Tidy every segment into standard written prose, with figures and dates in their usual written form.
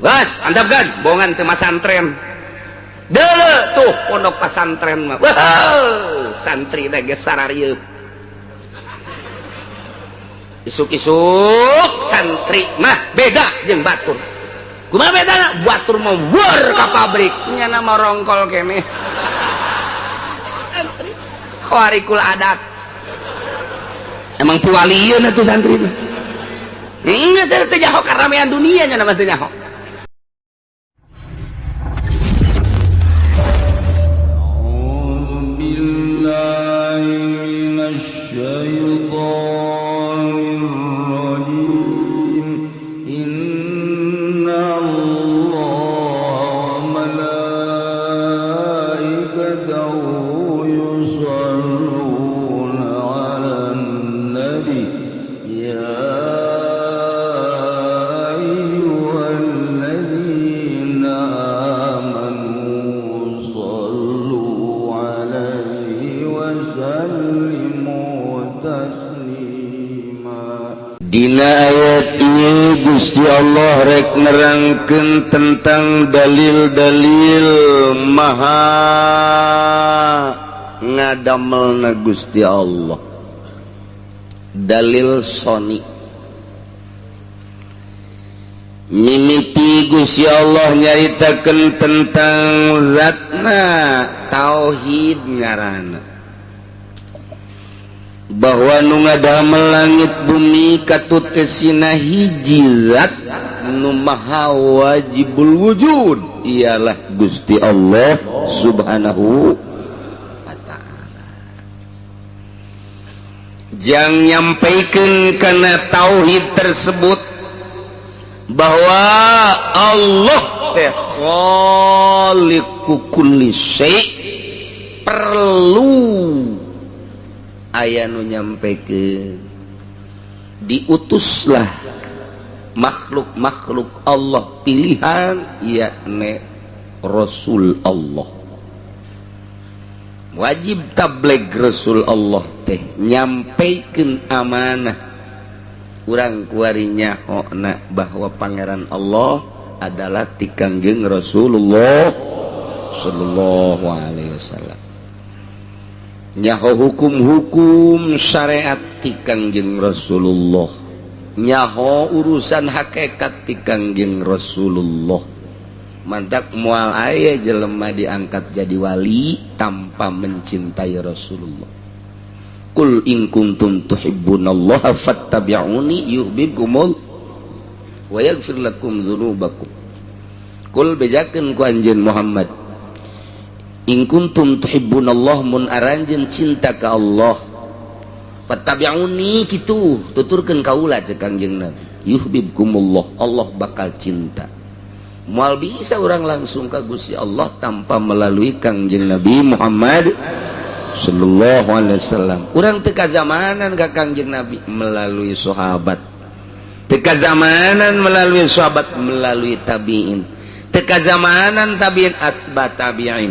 Gas, andapkan, bongan teu masantren. Deuleu tuh pondok pasantren mah. Wah, santri geus sararieub. Isuk-isuk santri mah beda jeung batur. Kumaha bedana? Batur mah war ka pabrik, nyana mah rongkol keneh. Santri khawarikul adat. Emang pualieun atuh santri mah. Enggak, saya teu nyaho karamean dunia nya mah teu nyaho. أعوذ بالله من الشيطان الرجيم. إن الله وملائكته يصلون على النبي يا أيها الذين آمنوا صلوا عليه وسلموا تسليما. Dina ayat ieu Gusti Allah rek nerangkeun tentang dalil-dalil maha ngadamelna Gusti Allah. Dalil soni mimiti Gusti Allah nyaritakeun tentang zatna, tauhid ngaranna, bahwa nu ngadamel langit bumi katut esina hiji zat nu maha wajibul wujud, ialah Gusti Allah Subhanahu wa ta'ala. Jang nyampaikan karena tauhid tersebut bahwa Allah teh khaliqu kulli syai', perlu aya nu nyampekeun diutuslah makhluk-makhluk Allah pilihan, yakni Rasul Allah. Wajib tabligh Rasul Allah teh nyampaikan amanah urang kuari nyahona bahwa Pangeran Allah adalah ti Kangjeng Rasulullah sallallahu alaihi wasallam, nyaho hukum-hukum syariat ti Kangjeng Rasulullah, nyaho urusan hakikat ti Kangjeng Rasulullah. Mantak moal aya jelema diangkat jadi wali tanpa mencintai Rasulullah. Qul in kuntum tuhibbunallaha fattabi'uni yuhibbukumul wa yaghfir lakum dzunubakum. Qul, bejakeun ku anjeun Muhammad, in kuntum tuhibbunallah, mun aranjeun cinta ka Allah, fattabi'uni, kitu tuturkeun kaula, cek Kangjeng Nabi, yuhibbukumullah, Allah bakal cinta. Moal bisa orang langsung ka Gusti Allah tanpa melalui Kangjeng Nabi Muhammad sallallahu alaihi wasallam. Urang teu kazamanan ka Kangjeng Nabi melalui sahabat, teu kazamanan melalui sahabat melalui tabiin, teu kazamanan tabiin atsba tabiin,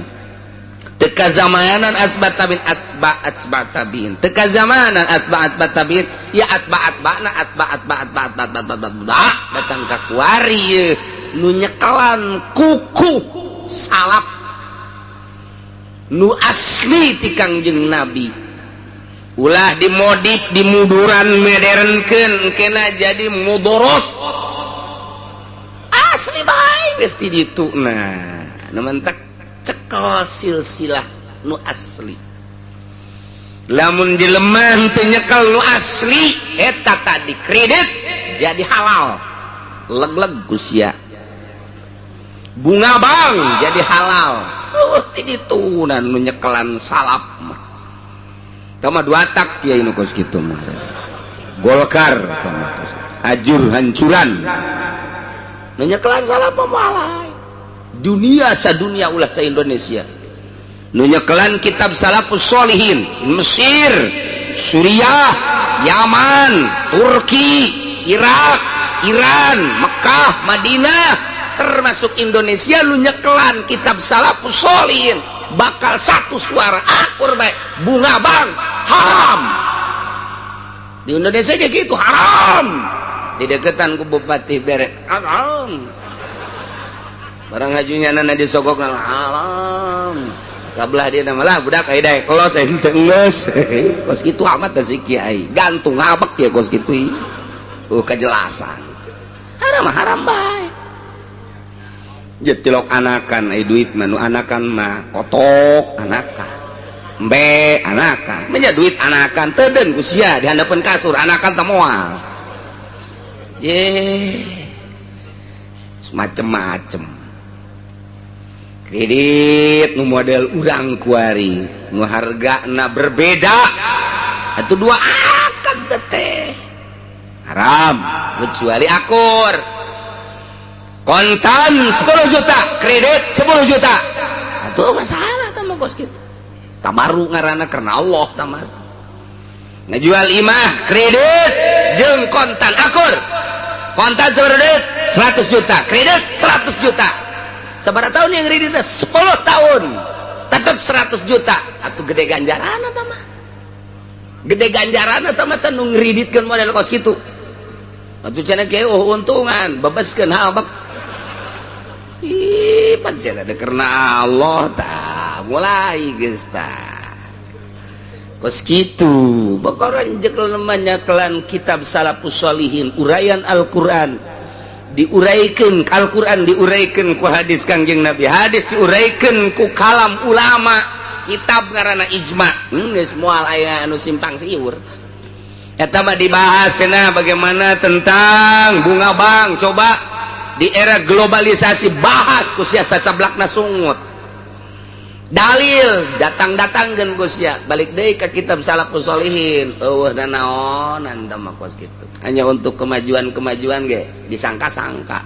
teu kazamanan atsba tabiin atsba atsba tabiin, teu kazamanan atsba atsba tabiin ya atba atbana atba atba atba atba atba atba atba datang ka kuari ye nu nyekelan kuku salaf nu asli ti Kangjeng Nabi. Ulah dimodif, dimuduran, modernkeun, kena jadi mudorot. Asli bae geus ti ditu. Nah, nu mentak cekel silsilah nu asli. Lamun jelema teu nyekel nu asli eta tadi kredit jadi halal, leg-leg kusia bunga bang jadi halal. Ti ditunan nu nyekelan salaf mah tama dua tak kiai nu kos kitu mah. Golkar tama kos ajur hancuran nu nyekelan salaf mah moal dunia sadunia, ulah sa Indonesia. Nu nyekelan kitab Salafus Solihin Mesir, Suriah, Yaman, Turki, Irak, Iran, Mekah, Madinah, termasuk Indonesia, lu nyekelan kitab Salafus Solihin bakal satu suara akur baik bunga bang haram di Indonesia aja gitu, haram di deketan ku bupati bere haram. Barang ngajunya nana disogok alam. Kabelah dia nama lah budak aya daek los ente geus. Kos kitu amat teh si kiai. Gantung ngabek ya kos kitu. Kejelasan. Haram haram bae. Jetilok anakan ai duit mah nu anakan mah kotok anakan. Embe anakan. Menya duit anakan teudeun ku sia di handapeun kasur anakan teh moal. Ye. Macem-macem. Kredit nu model urang kuari nu hargana berbeda atuh dua akad teh haram kecuali akur kontan 10 juta kredit 10 juta atuh masalah tah mah kos kitu tabaru ngaranna karena Allah tamar ngejual imah kredit jeung kontan akur kontan sabaraha duit 100 juta kredit 100 juta sabaraha tahun yang kreditnya 10 tahun tetap 100 juta atau gede ganjaran atau mah gede ganjaran atau mah nu ngreditkeun model kos kitu atuh cenah kieu oh untungan bebaskeun habak ih pan cenah da karena Allah tah mulai geus tah kos kitu bakaran jekel nyakelan kitab Salafus Sholihin uraian Al-Qur'an diuraikan Al-Quran diuraikan ku hadis Kangjeng Nabi hadis diuraikan ku kalam ulama kitab ngaranna ijma geus moal aya anu simpang siur eta mah dibahas cenah bagaimana tentang bunga bank coba di era globalisasi bahas ku sia sacablakna sungut dalil datang-datangkeun ku sia balik deui ka kitab Salafus Sholihin eueuh nanaonan tah mah kos kitu hanya untuk kemajuan-kemajuan ge disangka-sangka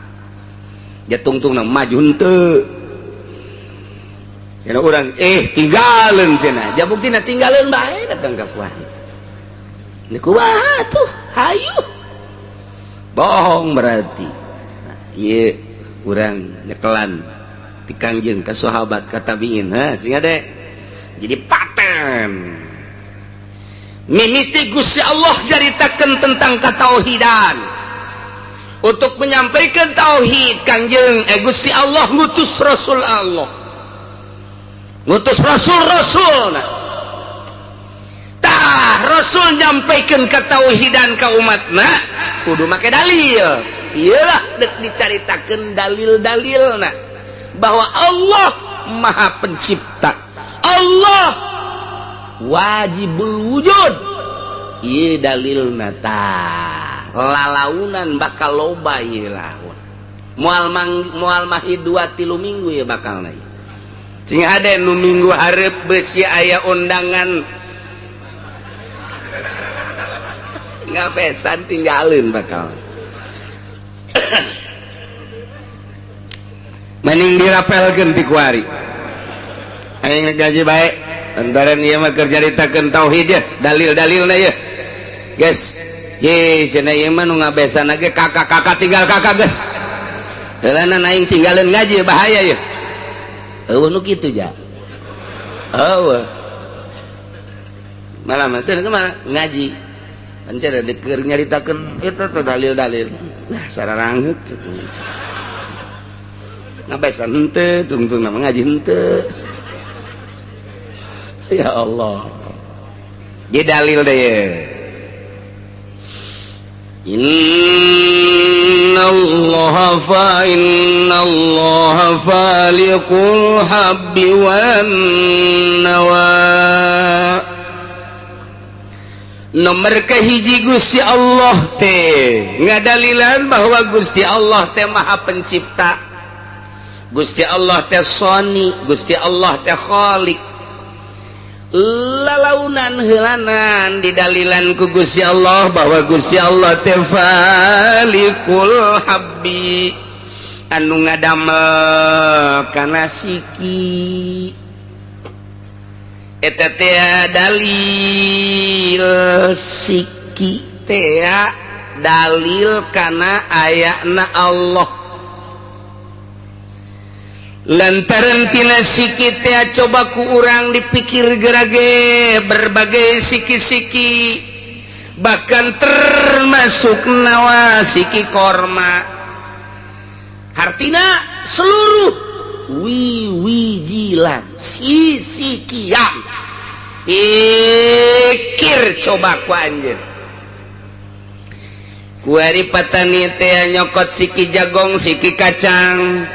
ya tungtungna maju henteu cenah urang tinggalin cenah ja buktina tinggalin bae datang ka kuari ini kumaha tuh hayu bohong berarti nah, ieu urang nyekelan ti Kangjeng ka sahabat ka tabiin ha sehingga deh jadi paten mimiti Gusti Allah caritakeun tentang ketauhidan untuk menyampaikan tauhid Kangjeng Gusti Allah ngutus Rasul Allah ngutus Rasul Rasul nah. Tah Rasul nyampaikan ketauhidan ke umatna kudu make dalil iyalah dek dicaritakeun dalil-dalilna bahwa Allah Maha Pencipta Allah wajibul wujud ieu dalilna tah lalaunan bakal loba ieu laun moal mang moal mahi 2-3 minggu ya bakal na cing ada nu minggu hareup beusi aya undangan ngabesan tinggalin bakal mending dirapelkeun ti kuari aing gaji bae lantaran ieu mah keur caritakeun tauhid ya dalil-dalilna ya guys ye cenah ieu mah nu ngabesan ge kakak-kakak tinggal kakak geus heulana aing tinggalin ngaji bahaya ya eueuh nu kitu ja eueuh malah masih mah ngaji pan cenah keur nyaritakeun eta teh dalil-dalil nah sararangeut kitu ngabesan henteu tungtung nama ngaji henteu ya Allah jadi dalil deh innallaha fa innallaha faliqul habbi wan nawa nomor kahiji Gusti Allah teh ngadalilan bahwa Gusti Allah teh Maha Pencipta Gusti Allah teh Soni Gusti Allah teh Khalik lalaunan heulanan didalilan ku Gusti Allah bahwa Gusti Allah teh Falikul Habbi anu ngadamel kana siki eta teh dalil siki teh dalil kana ayana Allah lantaran tina siki teh coba ku urang dipikir gerage berbagai siki-siki bahkan termasuk nawa siki korma hartina seluruh wiwijilan sisikian. Pikir coba ku anjeun. Kuari patani teh nyokot siki jagong siki kacang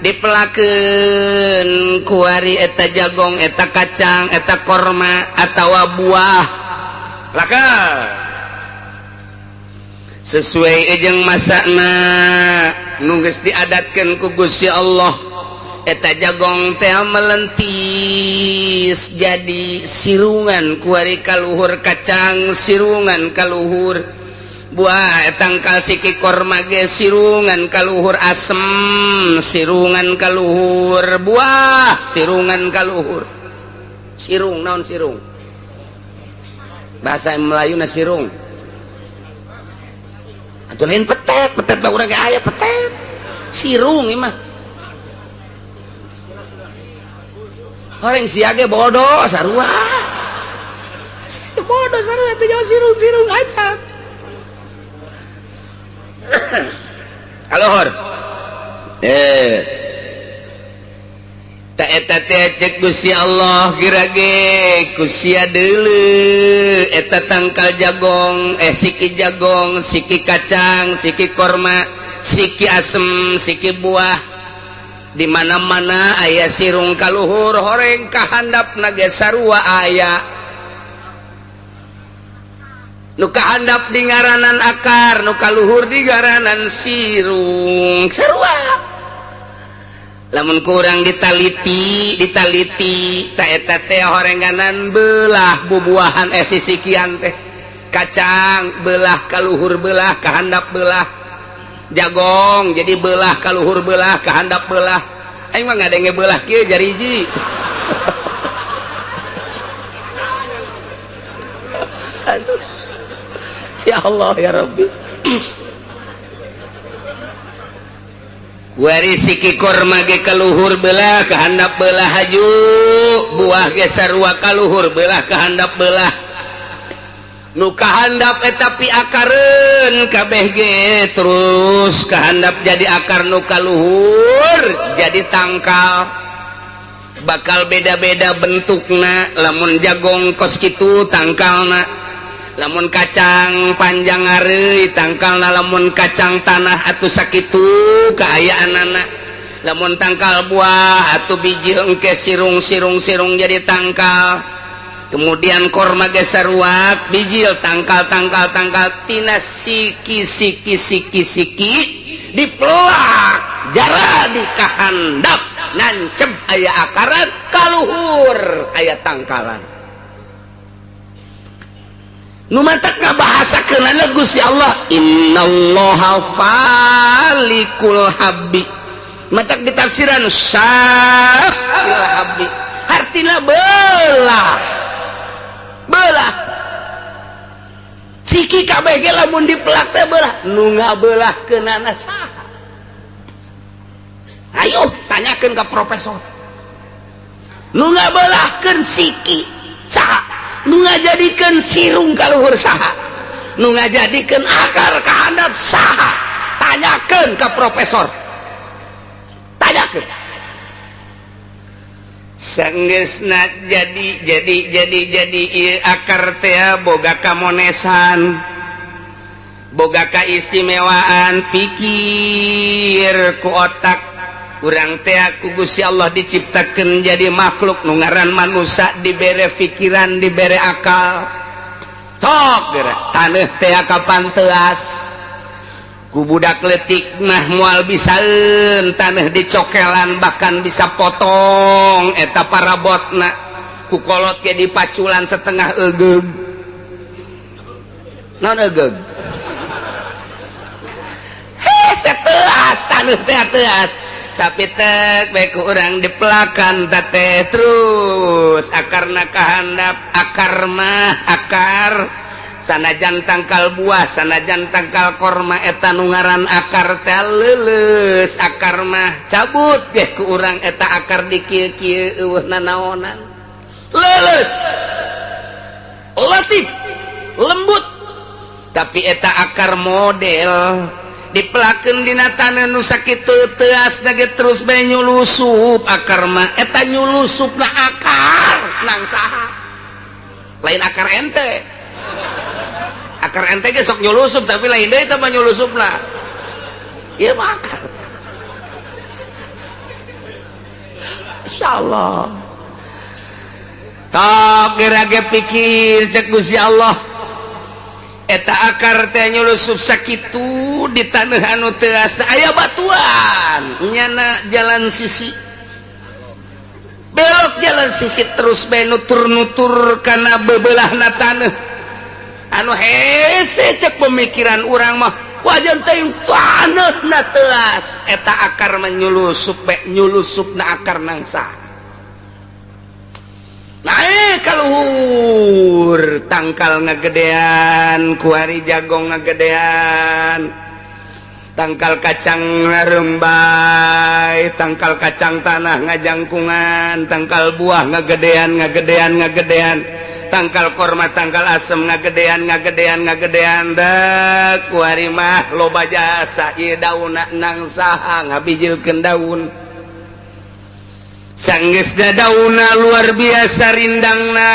dipelakeun kuari eta jagong eta kacang eta korma atawa buah laka sesuai jeung masakna nu geus diadatkeun ku Gusti Allah. Eta jagong teh melentis jadi sirungan kuari kaluhur kacang sirungan kaluhur buah tangkal siki korma ge sirungan kaluhur asem sirungan kaluhur buah sirungan kaluhur. Sirung naon sirung? Bahasa Melayu na sirung. Atuh lain petet, petet mah urang ge aya petet. Sirung ieu mah. Orang sia ge bodoh sarua. Sia bodoh sarua teh jauh sirung-sirung aja. Kaluhur. Ta eta teh cek Gusti Allah geura-ge ku sia deuleu eta tangkal jagong, siki jagong, siki kacang, siki korma, siki asem, siki buah. Di mana-mana aya sirung kaluhur horeng kahandapna ge sarua aya. Nu kahandap di ngaranan akar, nu kaluhur di ngaranan sirung sarua. Lamun kurang ditaliti, ditaliti ta eta teh horenganan belah bubuahan sisikian teh. Kacang belah kaluhur belah kahandap belah. Jagong jadi belah kaluhur belah kahandap belah. Aing mah ngadenge belah kieu jariji. Aduh. Ya Allah ya Rabbi. Wari siki korma ge kaluhur belah kahandap belah haju, buah ge sarua kaluhur belah kahandap belah. Nu kahandap eta piakareun kabeh ge terus kahandap jadi akar, nu kaluhur jadi tangkal. Bakal beda-beda bentukna, lamun jagong kos kitu tangkalna, lamun kacang panjang areuy tangkalna, lamun kacang tanah atuh sakitu kaayaanana, lamun tangkal buah atuh biji engke sirung-sirung-sirung jadi tangkal. Kemudian korma ge saruak bijil tangkal tangkal tangkal tina siki siki siki siki dipelak jara di kahandap nancep aya akaran kaluhur aya tangkalan. Nu matak ngabahasakeunana Gusti Allah innallaha falikul habbi. Matak ditafsiran syaqil habbi artina belah. Belah siki kabeh ge lamun dipelak teh belah, nu ngabelahkeunana saha? Ayo tanyakeun ka profesor. Nu ngabelahkeun siki saha? Nu ngajadikeun sirung kaluhur saha? Nu ngajadikeun akar kahandap saha? Tanyakeun ka profesor. Tanyakeun. Sanggeusna jadi ieu akar teh boga kamonesan, boga kaistimewaan. Pikir ku otak urang teh ku Gusti Allah diciptakeun jadi makhluk nu ngaran manusia, dibere pikiran, dibere akal. Tok geura taneuh teh kapan teuas ku budak leutik mah moal bisaeun taneuh dicokelan, bahkan bisa potong eta parabotna ku kolot ge dipaculan setengah egeug. Naon egeug? Heh, seteuas taneuh teh teuas, tapi tek bae ku urang dipelakan teh terus akarna kahandap. Akar mah akar sanajan tangkal buah, sanajan tangkal korma eta nu ngaran akar teh leuleus. Akar mah cabut ge ku urang eta akar di kieu-kieu eueuh nanaonan. Leuleus, latif, lembut, tapi eta akar model Dipelakeun dina taneuh nu sakitu teuas ge terus bae nyulusup akar mah. Eta nyulusupna akar nang saha? Lain akar ente. Akar ente ge sok nyulusup, tapi lain deui eta mah nyulusupna. Ieu mah akar. Insyaallah. Tok geura ge pikir cek Gusti Allah. Eta akar teh nyulusup sakitu di taneuh anu teuas aya batuan nyana jalan sisi. Belok jalan sisi terus bae nutur-nutur kana bebelahna taneuh. Anu hese cek pemikiran urang mah wajan teh taneuhna teuas eta akar mah nyulusup bae nyulusupna akar nangsa. Naik kaluhur tangkal ngagedean kuari jagong ngagedean tangkal kacang ngarembay, tangkal kacang tanah ngajangkungan, tangkal buah ngagedean ngagedean ngagedean, tangkal korma tangkal asem ngagedean ngagedean ngagedean dek kuari mah loba jasa ieu daunna nang saha ngabijilkeun daun. Sanggeusna dauna luar biasa rindangna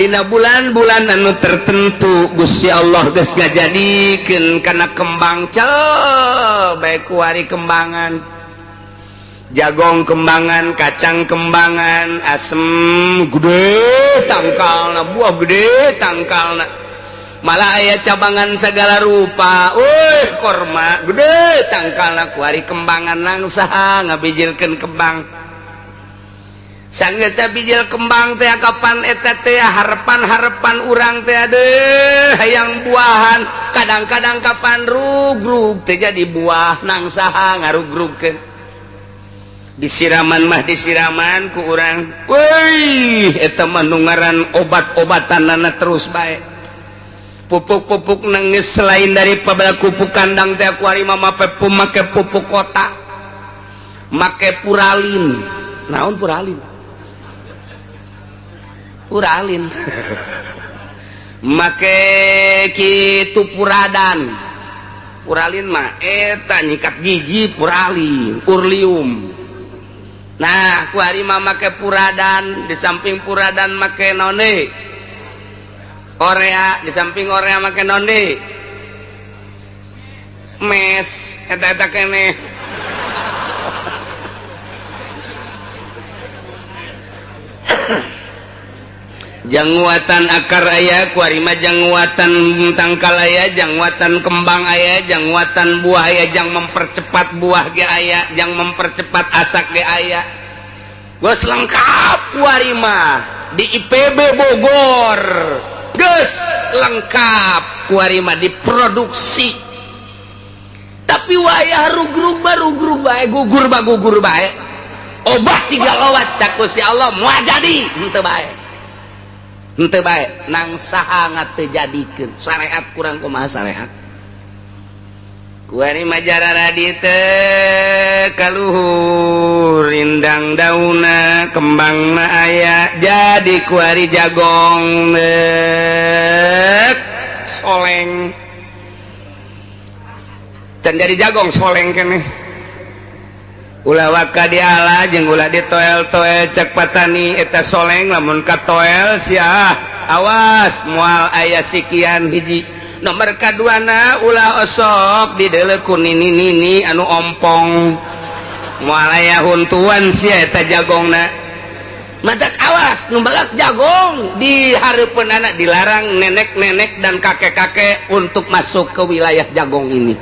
dina bulan-bulan anu tertentu Gusti Allah geus ngajadikeun kana kembang cel bae kuari kembangan, jagong kembangan, kacang kembangan, asem gede tangkalna, buah gede tangkalna, malah aya cabangan segala rupa. Wih korma gede tangkalna kuari kembangan nang saha ngabijilkeun kembang. Sanggeus bijil kembang teh kapan eta teh harepan-harepan urang teh adeuh hayang buahan, kadang-kadang kapan rugrug teh jadi buah nang saha ngarugrugkeun. Disiraman mah disiraman ku urang. Wih eta mah nu ngaran obat-obatanana terus bae. Pupuk-pupuk nangis selain daripada pupuk kandang teh kuari mah make pupuk kota, make puralin. Naon puralin? Puralin. Make kitu puradan. Puralin mah eta nyikat gigi puralin, urlium. Nah, kuari mah make puradan, di samping puradan make naon deui? Orea, di samping orea make naon deui? Mes, eta-eta keneh. Janguatan akar aya kuari mah janguatan tangkal aya, janguatan kembang aya, janguatan buah aya, jang mempercepat buah ge aya, jang mempercepat asak ge aya. Geus lengkap kuari mah di IPB Bogor. Geus lengkap kuari mah diproduksi. Tapi wayah rugrug mah rugrug bae, gugur mah gugur bae. Obat tiga lowat cak Gusti Allah moal jadi henteu bae. Henteu bae nang saha ngateu jadikeun syariat kurang kumaha syariat. Kuari mah jararadi teh kaluhur rindang dauna kembangna aya jadi kuari jagong dek soleng. Can jadi jagong soleng keneh. Ulah waka diala jeung ulah ditoel-toel cek patani eta soleng lamun katoel sia awas moal aya sikian hiji. Nomor kaduana ulah osok dideuleu ku nini-nini anu ompong moal aya huntuan sia eta jagongna. Matak awas nu melak jagong di hareupeun anak dilarang nenek-nenek dan kakek-kakek untuk masuk ke wilayah jagong ini.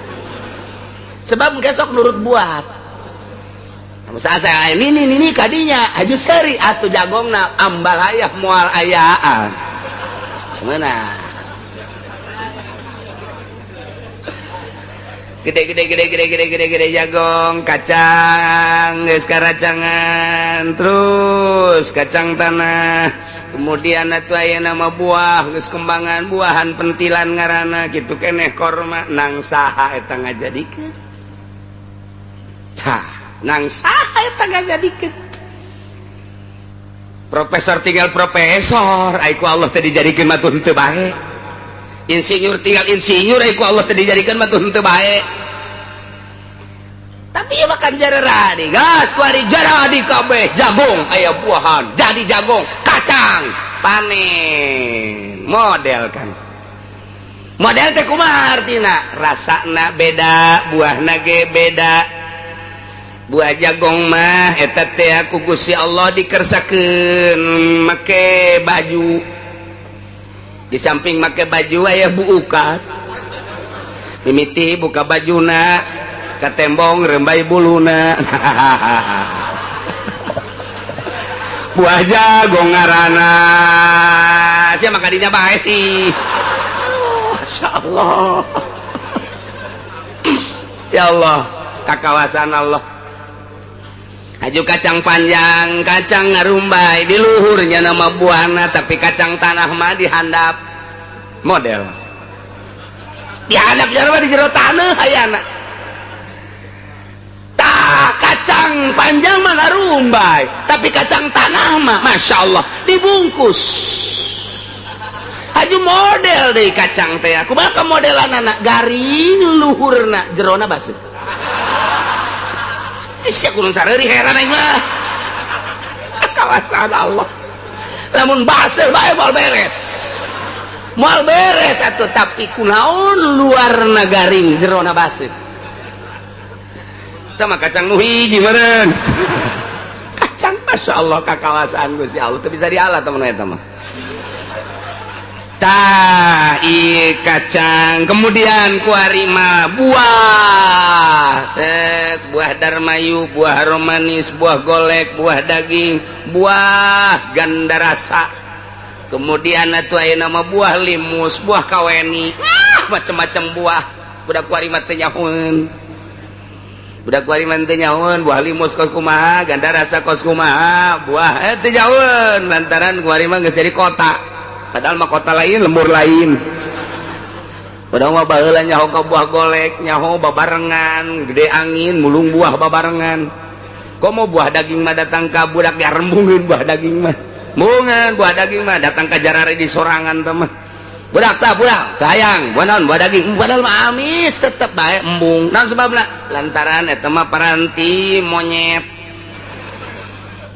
Sebab besok nurut buat. Saya ini ini kadinya aju seri atuh jagongna ambalayah moal ayaan. Mana? Gede gede gede gede gede gede gede jagong, kacang, geus karacangan, terus kacang tanah. Kemudian atuh aya nama buah, geus kembangan buahan pentilan ngaranna kitu keneh korma nang saha eta ngajadikeun. Tah, nang saha eta ngajadikeun. Profesor tinggal profesor, ai ku Allah teh dijadikeun mah teu bae. Insinyur tinggal insinyur ku Allah teh dijadikan mah tuh henteu bae. Tapi ya makan jaradi gas kuari jaradi kabeh jagung aya buahan jadi jagung kacang panen model kan. Model teh kumaha artina? Rasana beda, buahna ge beda. Buah jagong mah eta teh ku Gusti Allah dikersakeun make baju. Di samping make baju aya buukan. Mimiti buka bajuna ka tembong rembay buluna. Buah jagong ngaranna. Sia mah kadinya bae sih. Masya Allah. Ya Allah, kakawasan Allah. Aju kacang panjang, kacang ngarumbay di luhurnya nama buahna, tapi kacang tanah mah dihandap model. Dihandap jero di jero tanah ayana. Tah kacang panjang mah ngarumbay, tapi kacang tanah mah Masya Allah dibungkus. Aju model deh kacang teh. Kumaha modelan anak garing luhurna jerona baseuh. Sia kurang sareuri heran aing mah. Kawasan Allah. Lamun baseuh bae moal beres. Moal beres atuh, tapi kunaon luarna garing jerona baseuh. Tah mah kacang nu hiji meureun. Kacang Masya Allah kakawasan Gusti Allah teu bisa dialah temen eta mah. Tah ieu kacang, kemudian kuari mah buah tek, buah darmayu, buah romanis, buah golek, buah daging, buah gandarasa. Kemudian atuh aya nama buah limus, buah kaweni, macam-macam buah. Budak kuari mah teu nyahoeun. Budak kuari mah teu nyahoeun buah limus kos kumaha, gandarasa kos kumaha, buah teu nyahoeun lantaran kuari mah geus jadi kota. Padahal mah kota lain, lembur lain. Padahal mah baheula nyaho ka buah golek, nyaho babarengan, gede angin, mulung buah babarengan. Komo buah daging mah datang ka budak garembungeun buah daging mah. Mungan buah daging mah datang ka jarare di sorangan teh mah. Budak tah budak, hayang, buah naon buah daging, padahal mah amis tetep bae embung. Naon sebabna? Lantaran eta mah paranti monyet.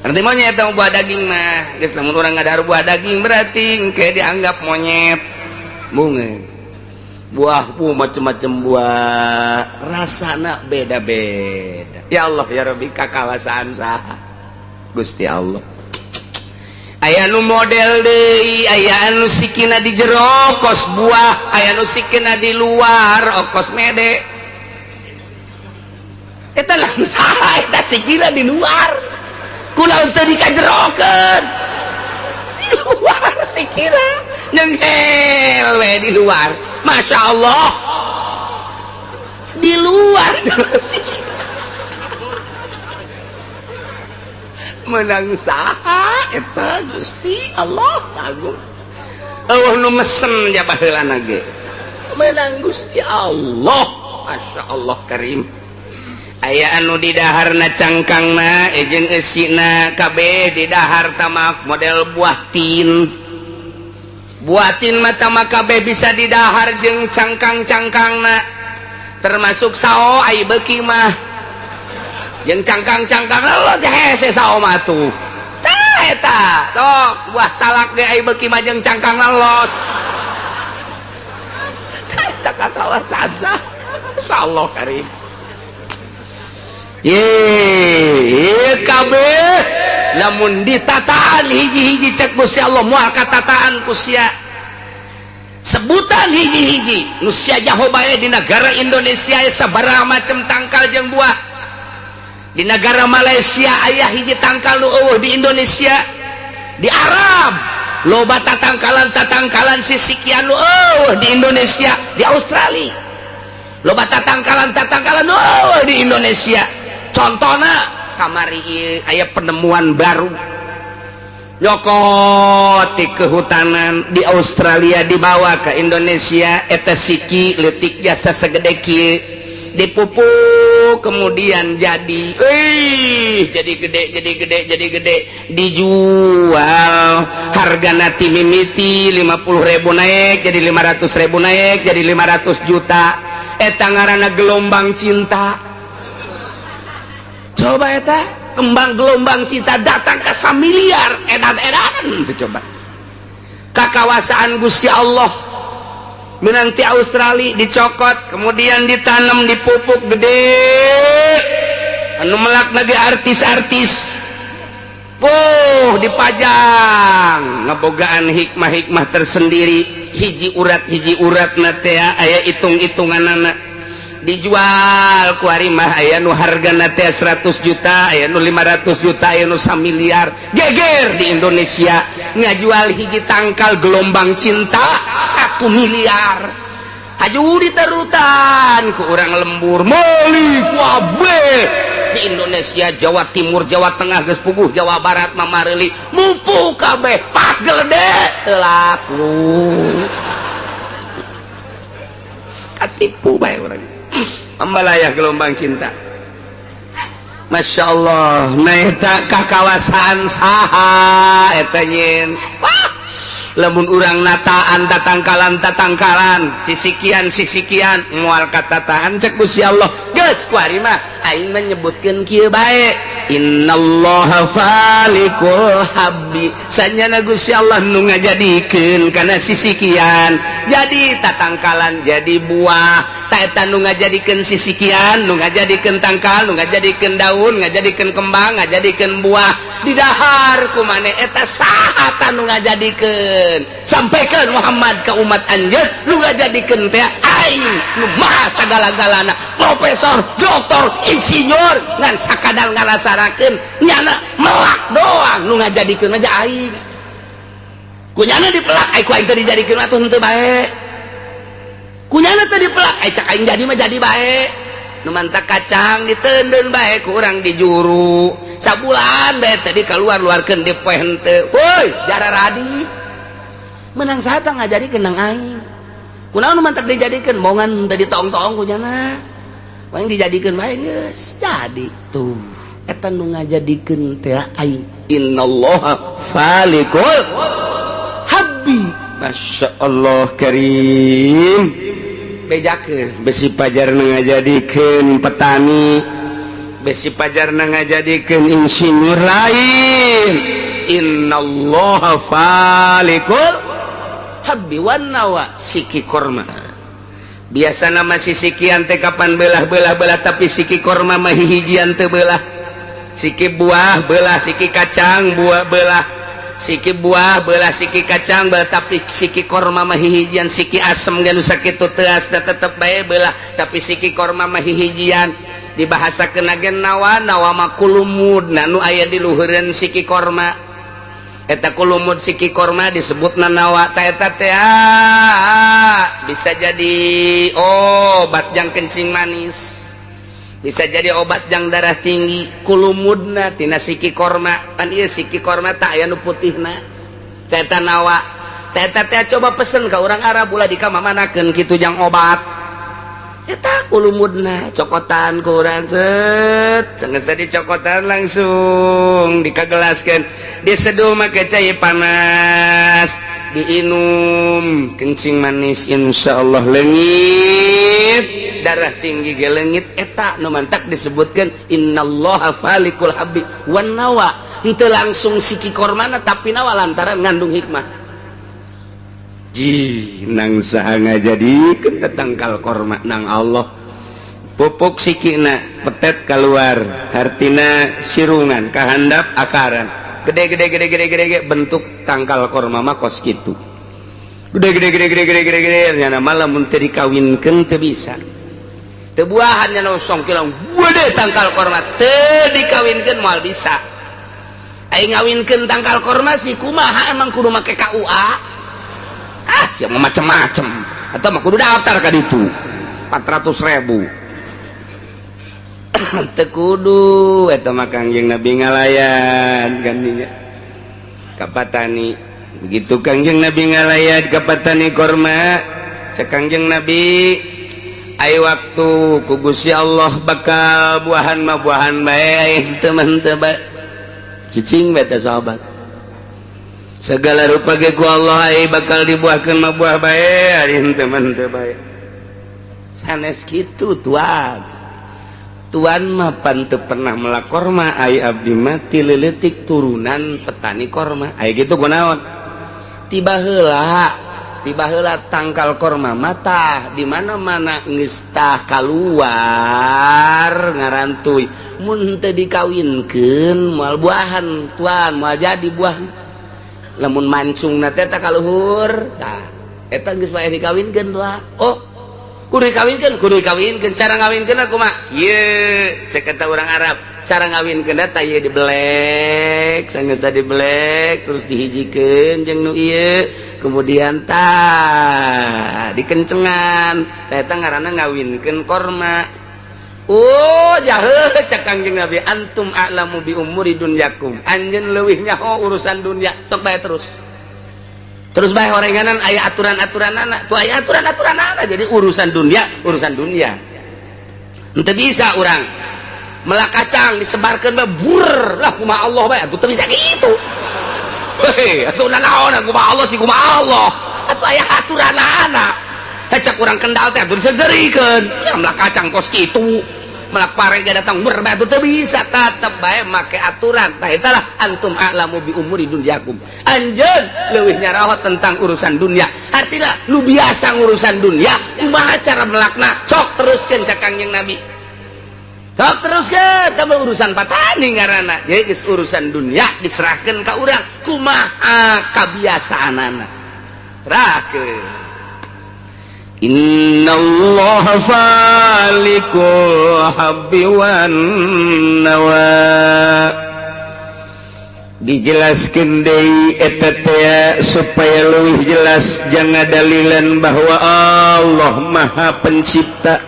Nanti monyet teh buah daging mah, geus lamun urang ngadahar buah daging berarti engke dianggap monyet. Bunga. Buah bu macem-macem buah, rasana beda-beda. Ya Allah ya Rabbi kakawasaan saha? Gusti Allah. Aya nu model deui, aya anu sikina di jero kos buah, aya nu sikina di luar okos mede. Eta lamun saha eta sikina di luar. Kunaon teu dikajerokeun? Di luar sikina nyenghel we di luar. Masya Allah. Di luar sikina. Menang saha eta Gusti Allah agung. Eueuh nu mesen ja baheulana ge. Menang Gusti Allah. Masya Allah karim. Aya anu didaharna cangkangna jeung eusina kabeh didahar tamak model buah tin. Buah tin mah tamak kabeh bisa didahar jeung cangkang-cangkangna. Termasuk sao ai beuki mah. Jeung cangkang-cangkangna lo hese sao mah tuh. Tah eta, tok buah salak ge ai beuki mah jeung cangkangna los. Tah eta kakawasan sah. Insyaallah karim. Ye kabeh lamun ditataan hiji-hiji cek Gusti Allah moal katataan ku sia. Sebutan hiji-hiji nu sia jaho bae di negara Indonesia aya sabaraha macam tangkal jeung buah. Di negara Malaysia aya hiji tangkal nu eueuh di Indonesia. Di Arab loba tatangkalan-tatangkalan sisikian nu eueuh di Indonesia. Di Australia loba tatangkalan-tatangkalan nu eueuh di Indonesia. Contohna kamari ieu aya penemuan baru nyokot di kehutanan di Australia dibawa ke Indonesia. Eta siki leutik jasa segede kieu. Dipupuk, kemudian jadi, jadi gede, jadi gede, jadi gede, dijual. Harga nanti mimiti 50.000 naik jadi 500.000, naik jadi 500 juta. Eta ngaranna gelombang cinta. Coba eta kembang gelombang cinta datang ke miliar, edan-edan itu. Coba kakawasaan Gusti Allah, menanti Australia dicokot, kemudian ditanam, dipupuk, gede. Anu melak lagi artis-artis. Puh, dipajang, ngebogaan hikmah-hikmah tersendiri. Hiji urat, hiji urat na aya hitung-hitungan anak. Dijual ku mah aya nu harga 100 juta, aya nu 500 juta, aya nu miliar. Geger di Indonesia, ngajual hiji tangkal gelombang cinta 1 miliar. Haju diterutan ku urang lembur, meuli kabeh di Indonesia. Jawa Timur, Jawa Tengah geus puguh, Jawa Barat mamareli, mupu kabeh. Pas gede, teu laku. Katipu bae urang, ambalayah gelombang cinta. Masya Allah. Nah, eta kakawasaan saha eta nyin? Wah, lamun urang nataan tatangkalan tatangkalan, sisikian sisikian, moal katataan. Cek Gusti Allah, geus kuari mah aing menyebutkeun kieu bae, innallaha falikul habbi. Sanyana Gusti Allah nu ngajadikeun kana sisikian jadi tatangkalan, jadi buah. Ta eta nu ngajadikeun sisikian, nu ngajadikeun tangkal, nu ngajadikeun daun, ngajadikeun kembang, ngajadikeun buah, didahar ku maneh, eta saha ta nu ngajadikeun? Sampaikan Muhammad ke umat anjeun, nu ngajadikeun teh aing nu maha sagala-galana. Profesor, doktor, insinyur ngan sakadar ngarasarakeun, nyana melak doang. Nu ngajadikeun aja aing, kunyana dipelak, ai ku aing teh dijadikeun atuh henteu bae. Kunyana teh dipelak, ai cak aing jadi mah jadi bae. Nu mantak kacang diteundeun bae ku urang di juru, sabulan bae tadi keluar luarkeun di poe henteu. Woi, jara radi menang. Saha ngajadikeun? Nang aing. Kunaon nu mantak dijadikeun? Bongan teu ditong-tong kunyana, paling dijadikeun bae, geus jadi tuh. Eta nu ngajadikeun teh aing, innallaha falikul habbi. Masya Allah karim. Bejakeun besi pajar nu ngajadikeun petani, besi pajar nu ngajadikeun insinyur lain. Innallaha falikul habbi wan nawa. Siki korma biasa nama sisikian teh kapan belah belah belah, tapi siki korma mah hihijian teu belah. Siki buah belah, siki kacang buah belah, siki buah belah, siki kacang belah, tapi siki korma mah hihijian. Siki asem ge nu sakitu teuas da tetep bae belah, tapi siki korma mah hihijian. Dibahasakeun ge nawa. Nawa mah kulumud nu aya di luhureun siki korma. Eta kulumud siki korma disebut nawa. Ta eta teh bisa jadi obat jang kencing manis, bisa jadi obat jang darah tinggi. Kulumudna tina siki korma kan. Ieu siki korma tak aya nu putihna, eta nawa. Ta eta teh coba pesen ka urang Arab, ulah dikamamanakeun kitu, jang obat. Eta kulumudna cokotan ku urang, set sanggeus dicokotan langsung dikagelaskeun, diseduh make cai panas, diinum, kencing manis insyaallah leungit, darah tinggi ge leungit. Eta nu mantak disebutkan innallaha falikul habbi wan nawa. Henteu langsung siki kormana, tapi nawa lantaran ngandung hikmah. Ji, nang saha ngajadikeun tangkal korma? Nang Allah. Pupuk sikina, petet keluar, hartina sirungan kahandap, akaran gede gede gede gede gede gede, bentuk tangkal korma mah kos kitu, gede gede gede gede gede gede gede. Nyana malah mun teu dikawinkeun teu bisa, teu buahan. Nyana songkilang gede tangkal korma, teu dikawinkeun moal bisa. Aing ngawinkeun tangkal korma sih kumaha? Emang kudu make KUA? Ah, siapa macem-macem atau mah kudu daftar ka ditu 400 ribu? Teu kudu. Eta mah Kangjeng Nabi ngalayan gantinya ka patani. Begitu Kangjeng Nabi ngalayat ka patani korma, cek Kangjeng Nabi, Ai waktu ku Gusti Allah bakal buahan mah buahan bae, teman teu cicing bae teh sahabat. Segala rupa ge ku Allah ai bakal dibuahkeun mah buah bae, ari henteu mah henteu bae. Sanes kitu, tuan. Tuan mah pan teu pernah melak korma, ai abdi mah ti leutik turunan petani korma. Ai kitu kunaon? Tiba heula, tiba heula tangkal korma mata di mana-mana geus tah kaluar ngarantuy. Mun teu dikawinkeun moal buahan, tuan, moal jadi buah. Lamun mancung na teh ka luhur, tah eta geus wae dikawinkeun tuh. Oh, kudu dikawinkeun, kudu dikawinkeun. Cara ngawinkeun kumaha? Ieu cek kata urang Arab, cara ngawinkeun teh ieu dibelek, sanggeus dibelek terus dihijikeun jeung nu ieu, kemudian tah dikencengan, tah eta ngaranna ngawinkeun korma. Oh, jahe cek Kangjeng Nabi, antum a'lamu bi umuri dunyakum. Anjeun leuwih nyaho urusan dunia, sok bae terus. Terus bae orenganan aya aturan-aturanana, tuh aya aturan-aturanana. Jadi urusan dunia, urusan dunia. Henteu bisa urang melak kacang disebarkeun bae bur lah kumaha Allah bae, atuh teu bisa kitu. Hei, atuh nanaon kumaha Allah sih kumaha Allah. Atuh aya aturanana. Cek urang Kendal teh atuh diseurikeun. Ya melak kacang kos kitu. Melak pare ge datang ber bae atuh teu bisa, tetep bae make aturan. Tah eta lah antum a'lamu bi umuri dunyakum. Anjeun leuwih nyaraho tentang urusan dunia. Artinya nu biasa ngurusan dunia, kumaha cara melakna? Sok teruskeun cek Kangjeng Nabi. Sok teruskeun, eta mah urusan patani ngaranna. Jadi geus urusan dunia diserahkeun ka urang, kumaha kabiasaanana. Serahkeun. Innallaha falikul habbi wan nawa. Dijelaskeun deui eta teh supaya leuwih jelas jangan dalilan bahwa Allah Maha Pencipta.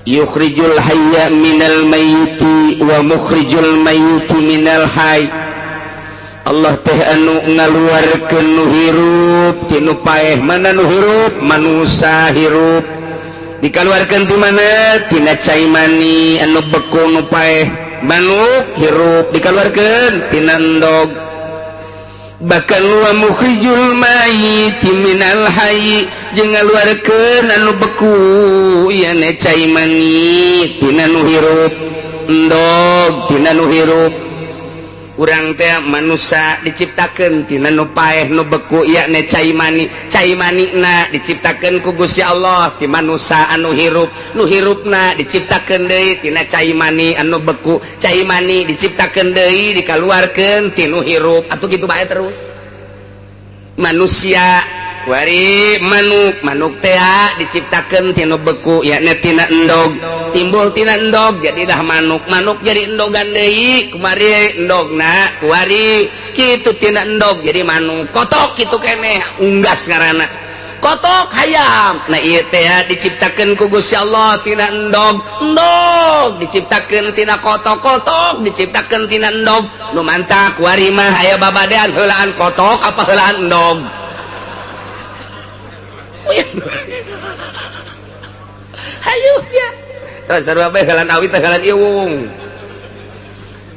Yukhrijul hayya minal mayyiti wa mukhrijul mayyiti minal hayy. Allah teh anu ngaluarkeun nu hirup ti nu paeh. Mana nu hirup? Manusa hirup dikaluarkeun ti mana? Tina cai mani anu beku nu paeh. Manuk hirup dikaluarkeun tina endog. Bahkan wa mukhrijul mayyiti minal hayy, jeung ngaluarkeun anu beku ieu cai mani tina nu hirup, endog tina nu hirup. Urang teh manusia diciptakeun tina nu paeh nu beku yakni cai mani. Cai manina diciptakeun ku Gusti Allah ti manusia anu hirup, nu hirupna diciptakeun deui tina cai mani anu beku, cai mani diciptakeun deui dikaluarkeun ti nu hirup. Atuh kitu bae terus manusia wari manuk. Manuk teh diciptakeun tina beku yakni tina endog, timbul tina endog jadilah manuk, manuk jadi endogan deui, kumari endogna kuari kitu tina endog jadi manuk, kotok kitu keneh unggas ngaranna kotok hayam. Nah ieu teh diciptakeun ku Gusti Allah tina endog, endog diciptakeun tina kotok, kotok diciptakeun tina endog. Nu mantak kuari mah aya babadean heulaan kotok apa heulaan endog? Hayu sia. Terus sarua bae heulaan awi teh heulaan iwung.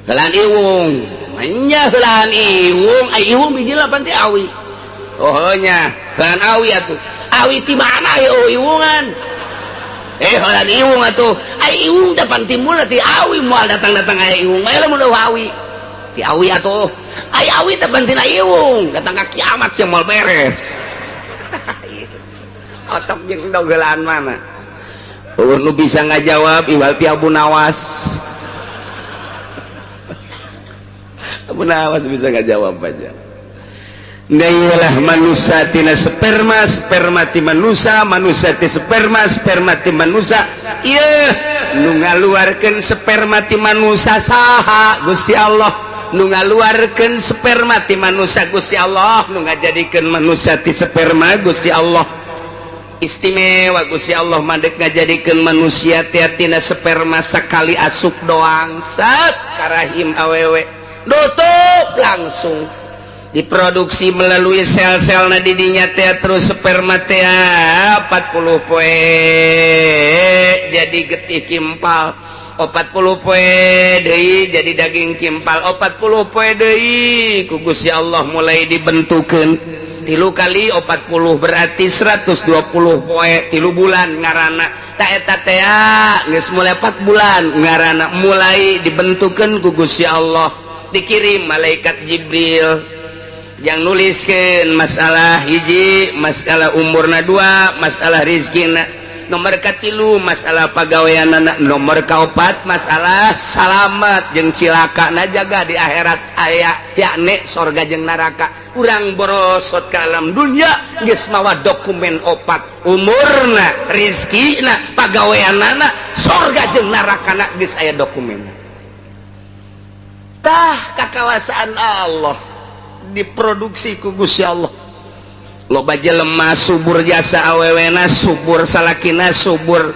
Heulaan iwung. Manya heulaan iwung, ai iwung biji lapan ti awi. Oh nya, heulaan awi atuh. Awi ti mana ieu iwungan? Eh heulaan iwung atuh. Ai iwung teh pan timbul ti awi, moal datang-datang aya iwung. Bae lamun awi. Ti awi atuh. Ai awi teh pan tina iwung, datang ka kiamat sia moal beres. Otok jeung endog heulaan mana? Oh, nu bisa ngajawab iwal ti Abu Nawas. Abu Nawas bisa ngajawab aja. Nah, manusia tina sperma, sperma ti manusia, manusia ti sperma, sperma ti manusia. Ieu nu ngaluarkeun sperma ti manusia saha? Gusti Allah. Nu ngaluarkeun sperma ti manusia Gusti Allah, nu ngajadikeun manusia ti sperma Gusti Allah. Istimewa Gusti Allah mandek ngajadikeun manusia teh tina sperma sekali asup doang, set karahim awewe nutup langsung. Diproduksi melalui sel-sel na didinya teh, terus sperma teh 40 poe jadi getih kimpal, 40 poe deui jadi daging kimpal, 40 poe deui ku Gusti Allah mulai dibentukeun. 3 kali 40 berarti 120 poe, 3 bulan ngaranna. Ta eta teh geus mulai 4 bulan ngaranna mulai dibentukeun ku Gusti Allah, dikirim malaikat Jibril yang nuliskan masalah hiji, masalah umurna, dua masalah rizkina, nomor katilu masalah pagaweanana, nomor kaopat masalah salamat jeung cilaka na jaga di akhirat aya, yakni sorga jeung neraka. Urang borosot ke alam dunia geus mawa dokumen opat, umurna, rizkina, pagaweanana, sorga jeung nerakana, geus aya dokumen. Tah, kakawasaan Allah, diproduksi ku Gusti Allah. Loba jelema subur jasa awewena, subur salakina, subur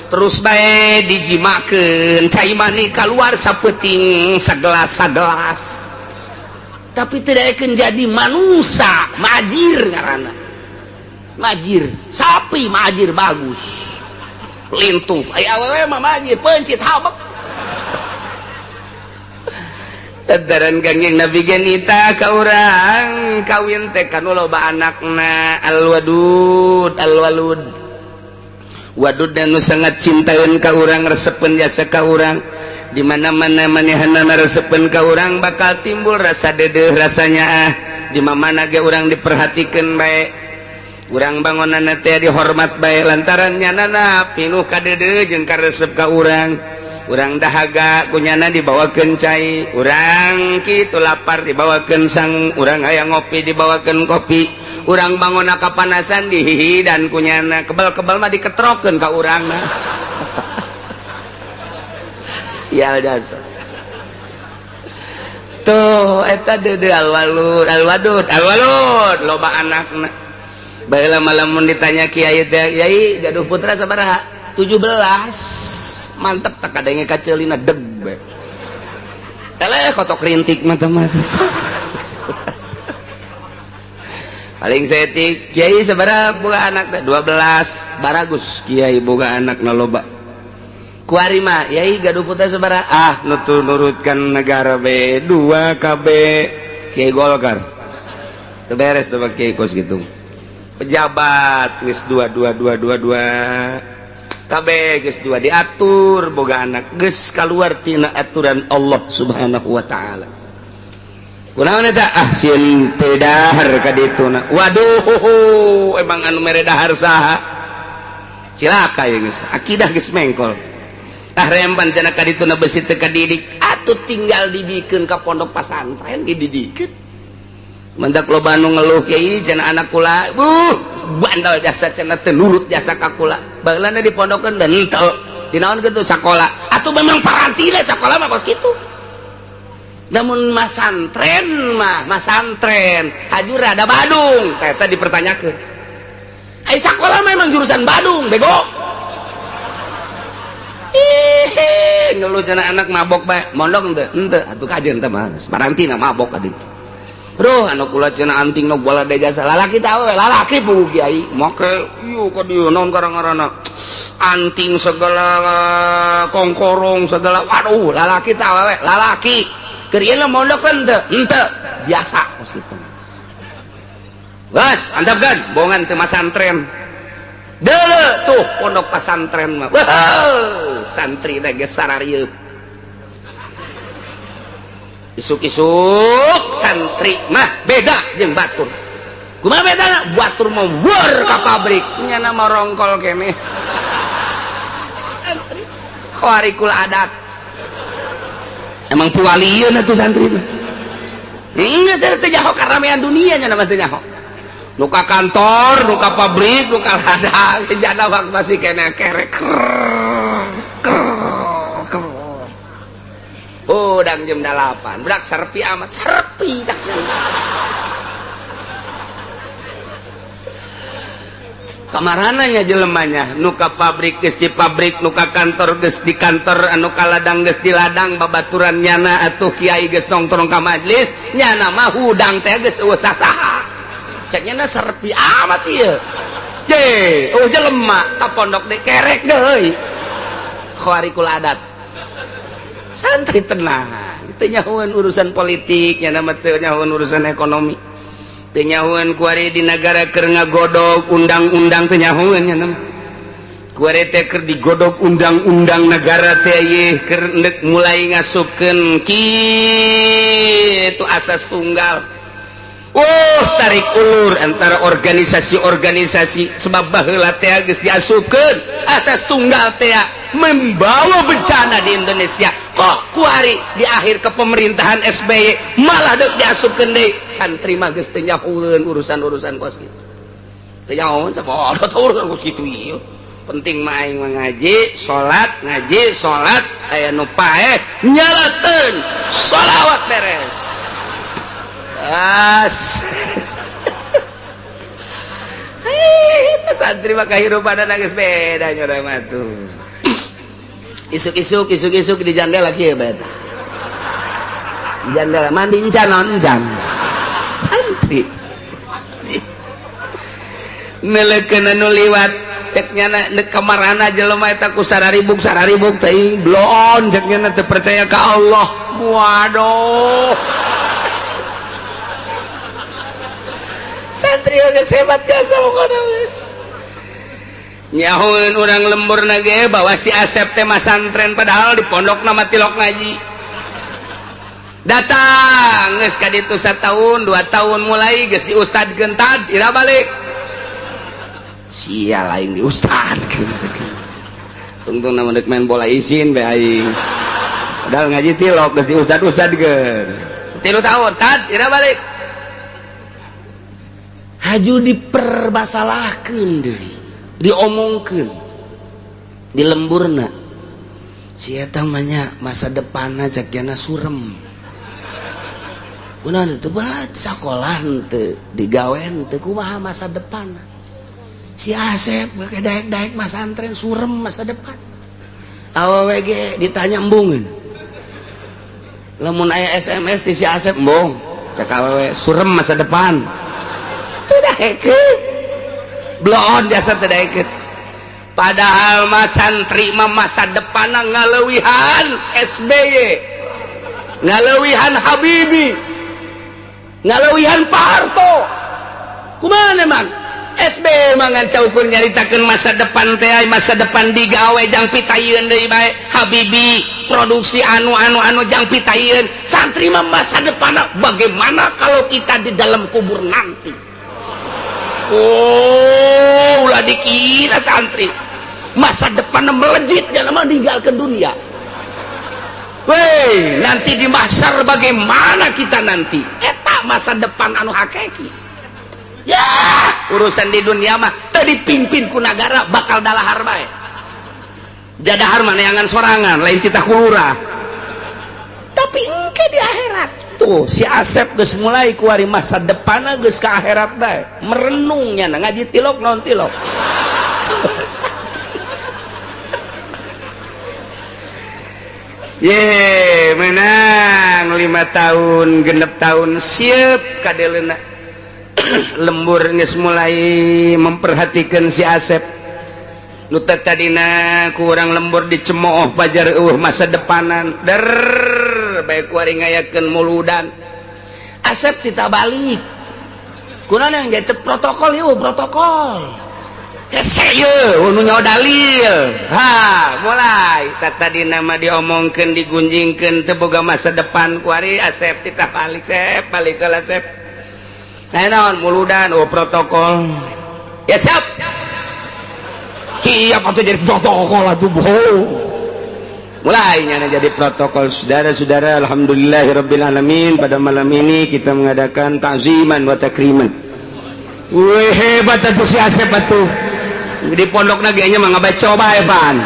terus bae dijimakeun, cai mani keluar sapeting sagelas sagelas, tapi tidak akan jadi manusia. Majir ngaranna, majir sapi, majir bagus lintuh, aya awewe mah majir pencit habek. Tadaran Kangjeng Nabi genita ka urang kawin teh kanu loba anakna, alwadud alwalud, wadud dan nu sangat cintaeun ka urang, resepeun jasa ka urang. Di mana-mana manehanana resepeun ka urang, bakal timbul rasa dedeh, rasanya ah di mana ge urang diperhatikeun bae, urang bangunanna teh dihormat bae, lantaran nyanana pinuh kadedeh jeung karesep ka urang. Urang dahaga kunyana dibawakeun cai, urang kitu lapar dibawakeun sang, urang hayang ngopi dibawakeun kopi, urang bangun kapanasan dihihi dan kunyana, kebal-kebal mah diketrokeun ka urangna. Sial jasa tuh eta deudeuh alwalud alwadud alwalud loba anakna. Baheula lamun ditanya kiai teh, "Kiai, gaduh putra sabaraha?" 17. Mantep tak kadenge kaceulina deg be. Eleh kotok rintik mata-mata. Paling saeutik, "Kiai, sabaraha boga anak teh?" 12. Baragus kiai boga anak na loba. Kuari mah, "Yai, gaduh putra sabaraha?" Ah, nutur nurutkan negara B 2 KB Kiai Golkar. Teu beres sama kiai kos gitu. Pejabat geus 2 2 2 2 2 KB geus 2 diatur boga anak geus kaluar tina aturan Allah Subhanahu wa taala. Kunaon eta? Ah, sieun teu dahar ka dituna. Waduh, emang anu mere dahar saha? Cilaka ya geus. Akidah geus mengkol. Ah, rempan cenah ka dituna besi teu kadidik, atuh tinggal dibikeun ka pondok pasantren ge didikeun. Mendak loba anu ngeluh, "Kiai, cenah anak kula bandel jasa cenah, teu nurut jasa ka kula." Baheulana dipondokeun dan henteu. Dinaon kitu sakola? Atuh memang parantina sakola mah kos kitu. Namun masantren mah masantren hajur ada Badung eta dipertanyakeun. Ai sakola mah emang jurusan Badung bego. Ih, ngeluh cenah anak mabok bae, mondok henteu? Henteu atuh kajeun teh mah parantina mabok ka ditu. Duh, anu kula cenah anting nu bola de jasa lalaki teh we, lalaki puguh kiai make ieu ka dieu naon karang-ngaranna anting segala, kongkorong segala, waduh, lalaki teh awewe lalaki keur ieu mondok henteu? Henteu, biasa kos kitu. Geus antepkeun bongan teu masantren deuleu tuh pondok pasantren mah, wah, santri teh geus sararieuk isuk-isuk. Santri mah beda jeung batur. Kumaha bedana? Batur mah weur ka pabrik, nyana mah rongkol keneh. Santri khawarikul adat, emang puwalieun atuh santri mah. Geus teu nyaho karamean dunia, nya mah teu nyaho nu ka kantor, nu ka pabrik, nu ka ladang, jana masih keneh kerek ker. Udang jam 8, berak serpi amat, serpi cak. Kamarananya jelemanya nu ka pabrik geus di pabrik, nu ka kantor geus di kantor, anu ka ladang geus di ladang, babaturan nyana atuh kiai geus nongkrong ka majlis, nyana mah hudang teh geus eueuh sasaha. Cek nyana serpi amat ieu. Je, oh jelema ka pondok deui kerek deui. Khawarikul adat. Santri tenang, teu nyahoeun urusan politik, nyana mah teu nyahoeun urusan ekonomi. Teu nyahoeun kuari di negara keur ngagodog undang-undang, teu nyahoeun nya mah. Kuari teh keur digodog undang-undang negara teh ieu keur endek mulai ngasupkeun kitu asas tunggal. Tarik ulur antara organisasi-organisasi sebab baheula teh geus diasupkeun asas tunggal teh membawa bencana di Indonesia. Kok kuari di akhir kepemerintahan SBY malah dek diasupkeun deui, santri mah geus teu nyahoeun urusan-urusan kos kitu. Teu nyahoeun sabodo teh urusan kos kitu ieu. Penting mah aing mah ngaji, salat, ngaji, salat, aya nu paeh nyalakeun sholawat beres. As. Hei, santri mah kahirupan geus beda nya urang mah tuh. Isuk-isuk, isuk-isuk di jandela kieu bae tah. Di jandela mandi encan naon encan. Santri. Nelekeun anu liwat cek nyana deuk kamarana jelema eta ku sararibuk sararibuk teuing bloon cek nyana teu percaya ka Allah. Waduh. Santri geus hebat jasa pokona geus. Nyahoeun urang lembur ge bahwa si Asep teh masantren padahal di pondok nama tilok ngaji. Datang geus ka ditu satahun, 2 tahun mulai geus diustadkeun tad ira balik. Sia lain diustadkeun. Tungtung nama deuk main bola isin bae aing. Padahal ngaji tilok geus diustad-ustadkeun. 3 tahun tad ira balik. Haju dipermasalahkeun deui, diomongkeun di lemburna. Si eta mah nya masa depanna cek jana surem. Kunaon teu bae sakolah henteu, digawe henteu, kumaha masa depanna? Si Asep make daek-daek masantren surem masa depan. Awewe ge ditanya embungeun. Lamun aya SMS ti si Asep embung, cek awewe surem masa depan. Teu daekeun. Bloon jasa teu daekeun. Padahal mah santri mah masa depanna ngaleuwihan SBY, ngaleuwihan Habibie, ngaleuwihan Pak Harto. Kumaha emang? SBY mah ngan saukur nyaritakeun masa depan teh, masa depan digawe jang pitayeun deui bae. Habibie produksi anu-anu-anu jang pitayeun. Santri mah masa depanna bagaimana kalau kita di dalam kubur nanti? Oh, ulah dikira santri masa depan melejit dalam meninggalkan dunia. Weh, nanti di mahsyar bagaimana kita nanti? Eta masa depan anu hakiki. Ya, urusan di dunia mah teu dipimpin ku nagara bakal dalahar bae. Jadahar mah neangan sorangan, lain titah kulurah. Tapi engke di akhirat tuh si Asep geus mulai kuari masa depanna geus ka akhirat bae. Merenungnya ngaji tilok naon tilok. Ye, menang 5 tahun, 6 tahun siap kadeleuna. Lembur geus mulai memperhatikan si Asep. Nu tadina ku urang lembur dicemooh pajar eueuh masa depanan. Der bae kuari ngayakeun muludan. Asep ditabalik. Kunaon yang jadi protokol ieu protokol. Hese ieu nu nyaho dalil. Ha, mulai tadi nama diomongkeun digunjingkeun teu boga masa depan kuari Asep ditabalik sep balik ka Asep. Nah naon muludan oh protokol. Ya siap. Siap atuh jadi protokol atuh bohong. Mulai nyana jadi protokol. Saudara-saudara, alhamdulillahirabbil alamin, pada malam ini kita mengadakan ta'ziman wa takriman. Wih, hebat atuh si Asep atuh. Di pondokna ge nya mah ngabaca bae pan.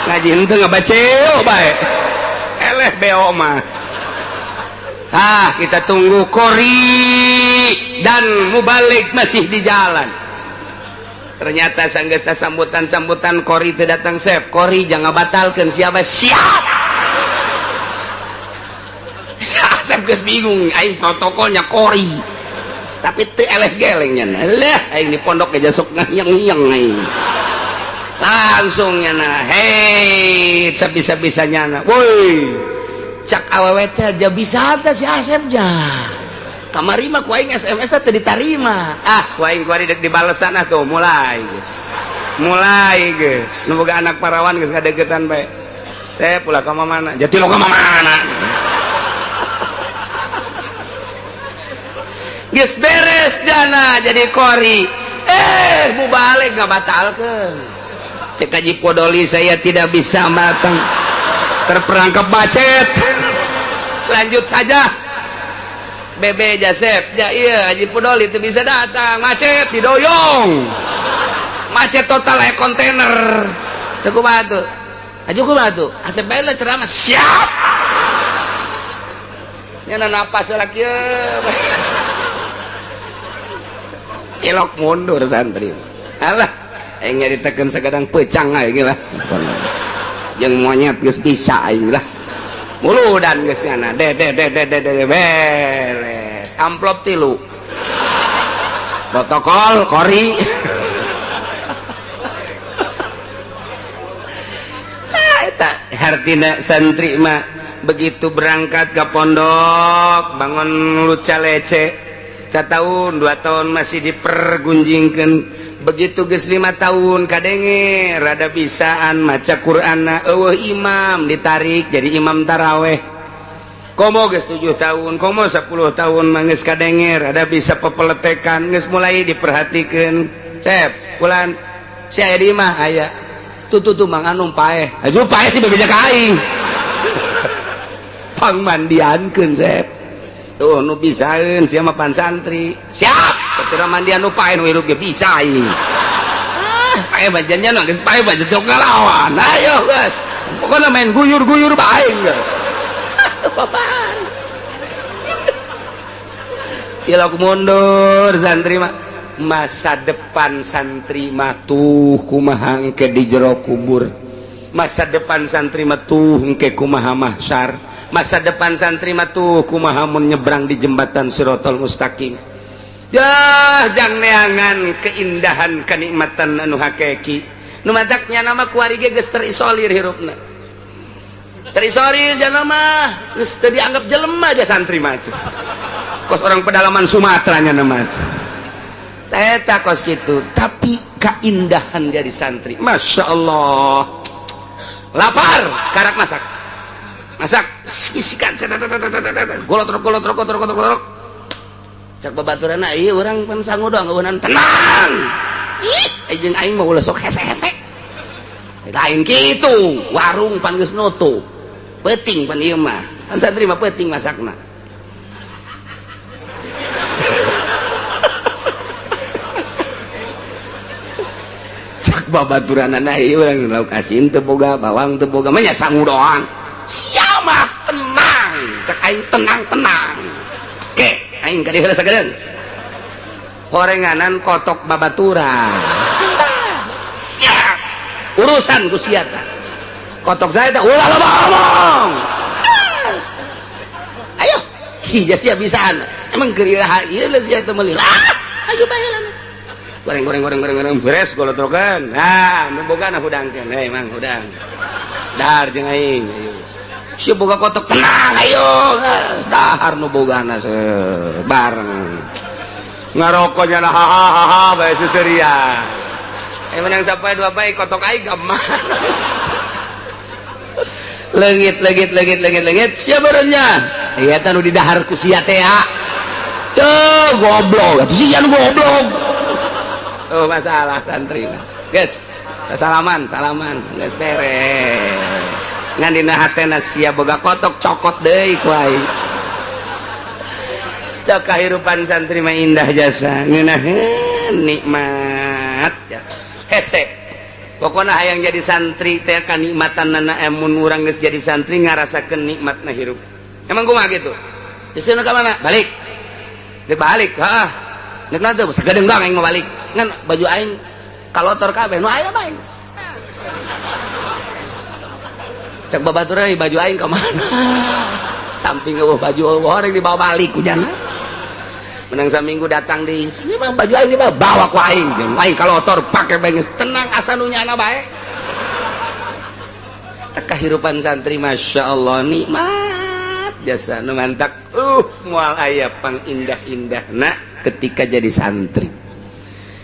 Ngaji henteu ngabaca bae. Eleh beo mah. Ah, kita tunggu kori dan mubalik masih di jalan. Ternyata sanggeusna sambutan-sambutan qori teu datang sep. Qori jangan batalkeun siapa siap. Asep geus bingung aing protokolnya qori. Tapi teu eleh geleng nya. Lah aing di pondok ge sok ngayang-ngayang aing. Langsung nyana, hei, bisa-bisa nyana. Woi, cak awewe teh aja bisa teh si Asep nya. Kamari mah ku aing SMS teh ditarima. Ah, ku aing kuari dek dibalesan ah tuh mulai geus. Mulai geus. Nu boga anak parawan geus ngadeukeutan bae. Saya pula ka mana? Jati lo ka mana? Geus beres jana jadi qori. Mubalik ngabatalkeun. Cek Haji Podoli saya tidak bisa matang. Terperangkap macet. Lanjut saja. Bebe Jasep, ya iya Haji Podoli itu bisa datang, macet didoyong. Macet total kayak kontainer. Aku batu. Aju ku batu. Asep bae lah ceramah siap. Nyana napas lagi. Cilok mundur santri. Alah, aing nyaritakeun sagadang pecang aing lah. Jeung monyet geus bisa aing lah. Muludan geus nyana de de de de de de beres. Amplop 3. Protokol qori. Eta hartina santri mah begitu berangkat ke pondok bangun luca lece 1 tahun 2 tahun masih dipergunjingkeun. Begitu geus 5 tahun kadenge rada bisaan maca Qur'anna eueuh imam ditarik jadi imam taraweh. Komo geus 7 tahun komo 10 tahun mah geus kadenge rada bisa pepeletekan geus mulai diperhatikeun. Cep bulan si aya di imah aya tuh tuh tuh Mang Anum paeh aju paeh si bebeja ka aing pangmandiankeun Cep tuh nu bisaeun sia mah pan santri siap sapira mandian nu paeh nu hirup ge bisa aing. Ah paeh bajannya nu geus paeh bajan teu ngalawan ayo geus pokona main guyur-guyur bae geus. Apaan tilok mundur santri mah. Masa depan santri mah tuh kumaha engke di jero kubur. Masa depan santri mah tuh engke kumaha mahsyar. Masa depan santri mah tuh kumaha mun nyebrang di jembatan Sirotol Mustaqim. Yah jang neangan keindahan kenikmatan anu hakiki. Nu mataknya nama kuari ge geus terisolir hirupna. Terisolir jana mah geus teu dianggap jelema aja santri mah tuh. Kos orang pedalaman Sumatera nya nama tuh. Eta kos gitu, tapi keindahan jadi santri. Masya Allah. Lapar, karak masak. Masak, isikan golotrok golotrok golotrok golotrok. Cak babaturanna ieu urang pan sangu doang eueunan tenang. Ih, jeung aing mah ulah sok hese-hese. Lain kitu, warung pan geus nutup. Peuting pan ieu mah. Kan santri mah peuting masakna. Cak babaturanana ieu urang lauk asin teu boga, bawang teu boga, mah nya sangu doang. Sia mah tenang, cak aing tenang-tenang. Ke, aing ka dieu sagedeung. Horenganan kotok babaturan. Siap. Urusan ku sia tah. Kotok saya teh ulah loba omong. Ayo, hija sia bisaan. Emang keur iraha ieu lah sia teh meuli. Ah, ayo bae lah. Goreng goreng goreng goreng goreng beres golotrokan. Nah, nu bogana hudangkeun. Hei Mang hudang. Dahar jeung aing. Ayo. Si boga kotok tenang ayo. Dahar nu bogana bareng. Ngarokoknya lah hahaha bae seserian. Menang sampai 2 bae kotok aing gaman. Leungit leungit leungit leungit leungit sia barenya. Ieu teh nu didahar ku sia teh ya. Tuh goblok, atuh sia nu goblok. Oh masalah santri mah. Geus, salaman, salaman, geus beres. Ngan dina hatena sia boga kotok cokot deui ku aing. Cok kahirupan santri mah indah jasa, ngeunaheun nikmat jasa. Hese. Pokona hayang jadi santri teh kanikmatanana mun urang geus jadi santri ngarasakeun nikmatna hirup. Emang kumaha kitu? Geus ka mana? Balik. Dek balik, heeh. Nek nanti sagedeung doang aing mau balik. Ngan baju aing Kalotor kabeh nu aya bae. Cek babaturan baju aing ka mana? Samping eueuh baju orang dibawa balik ku jana. Menang saminggu datang di ini mah baju aing dibawa bawa ku aing jeung aing kalotor pake bae geus tenang asa nu nyana bae. Teh kahirupan santri Masya Allah nikmat jasa nu mantak moal aya pangindah-indahna ketika jadi santri.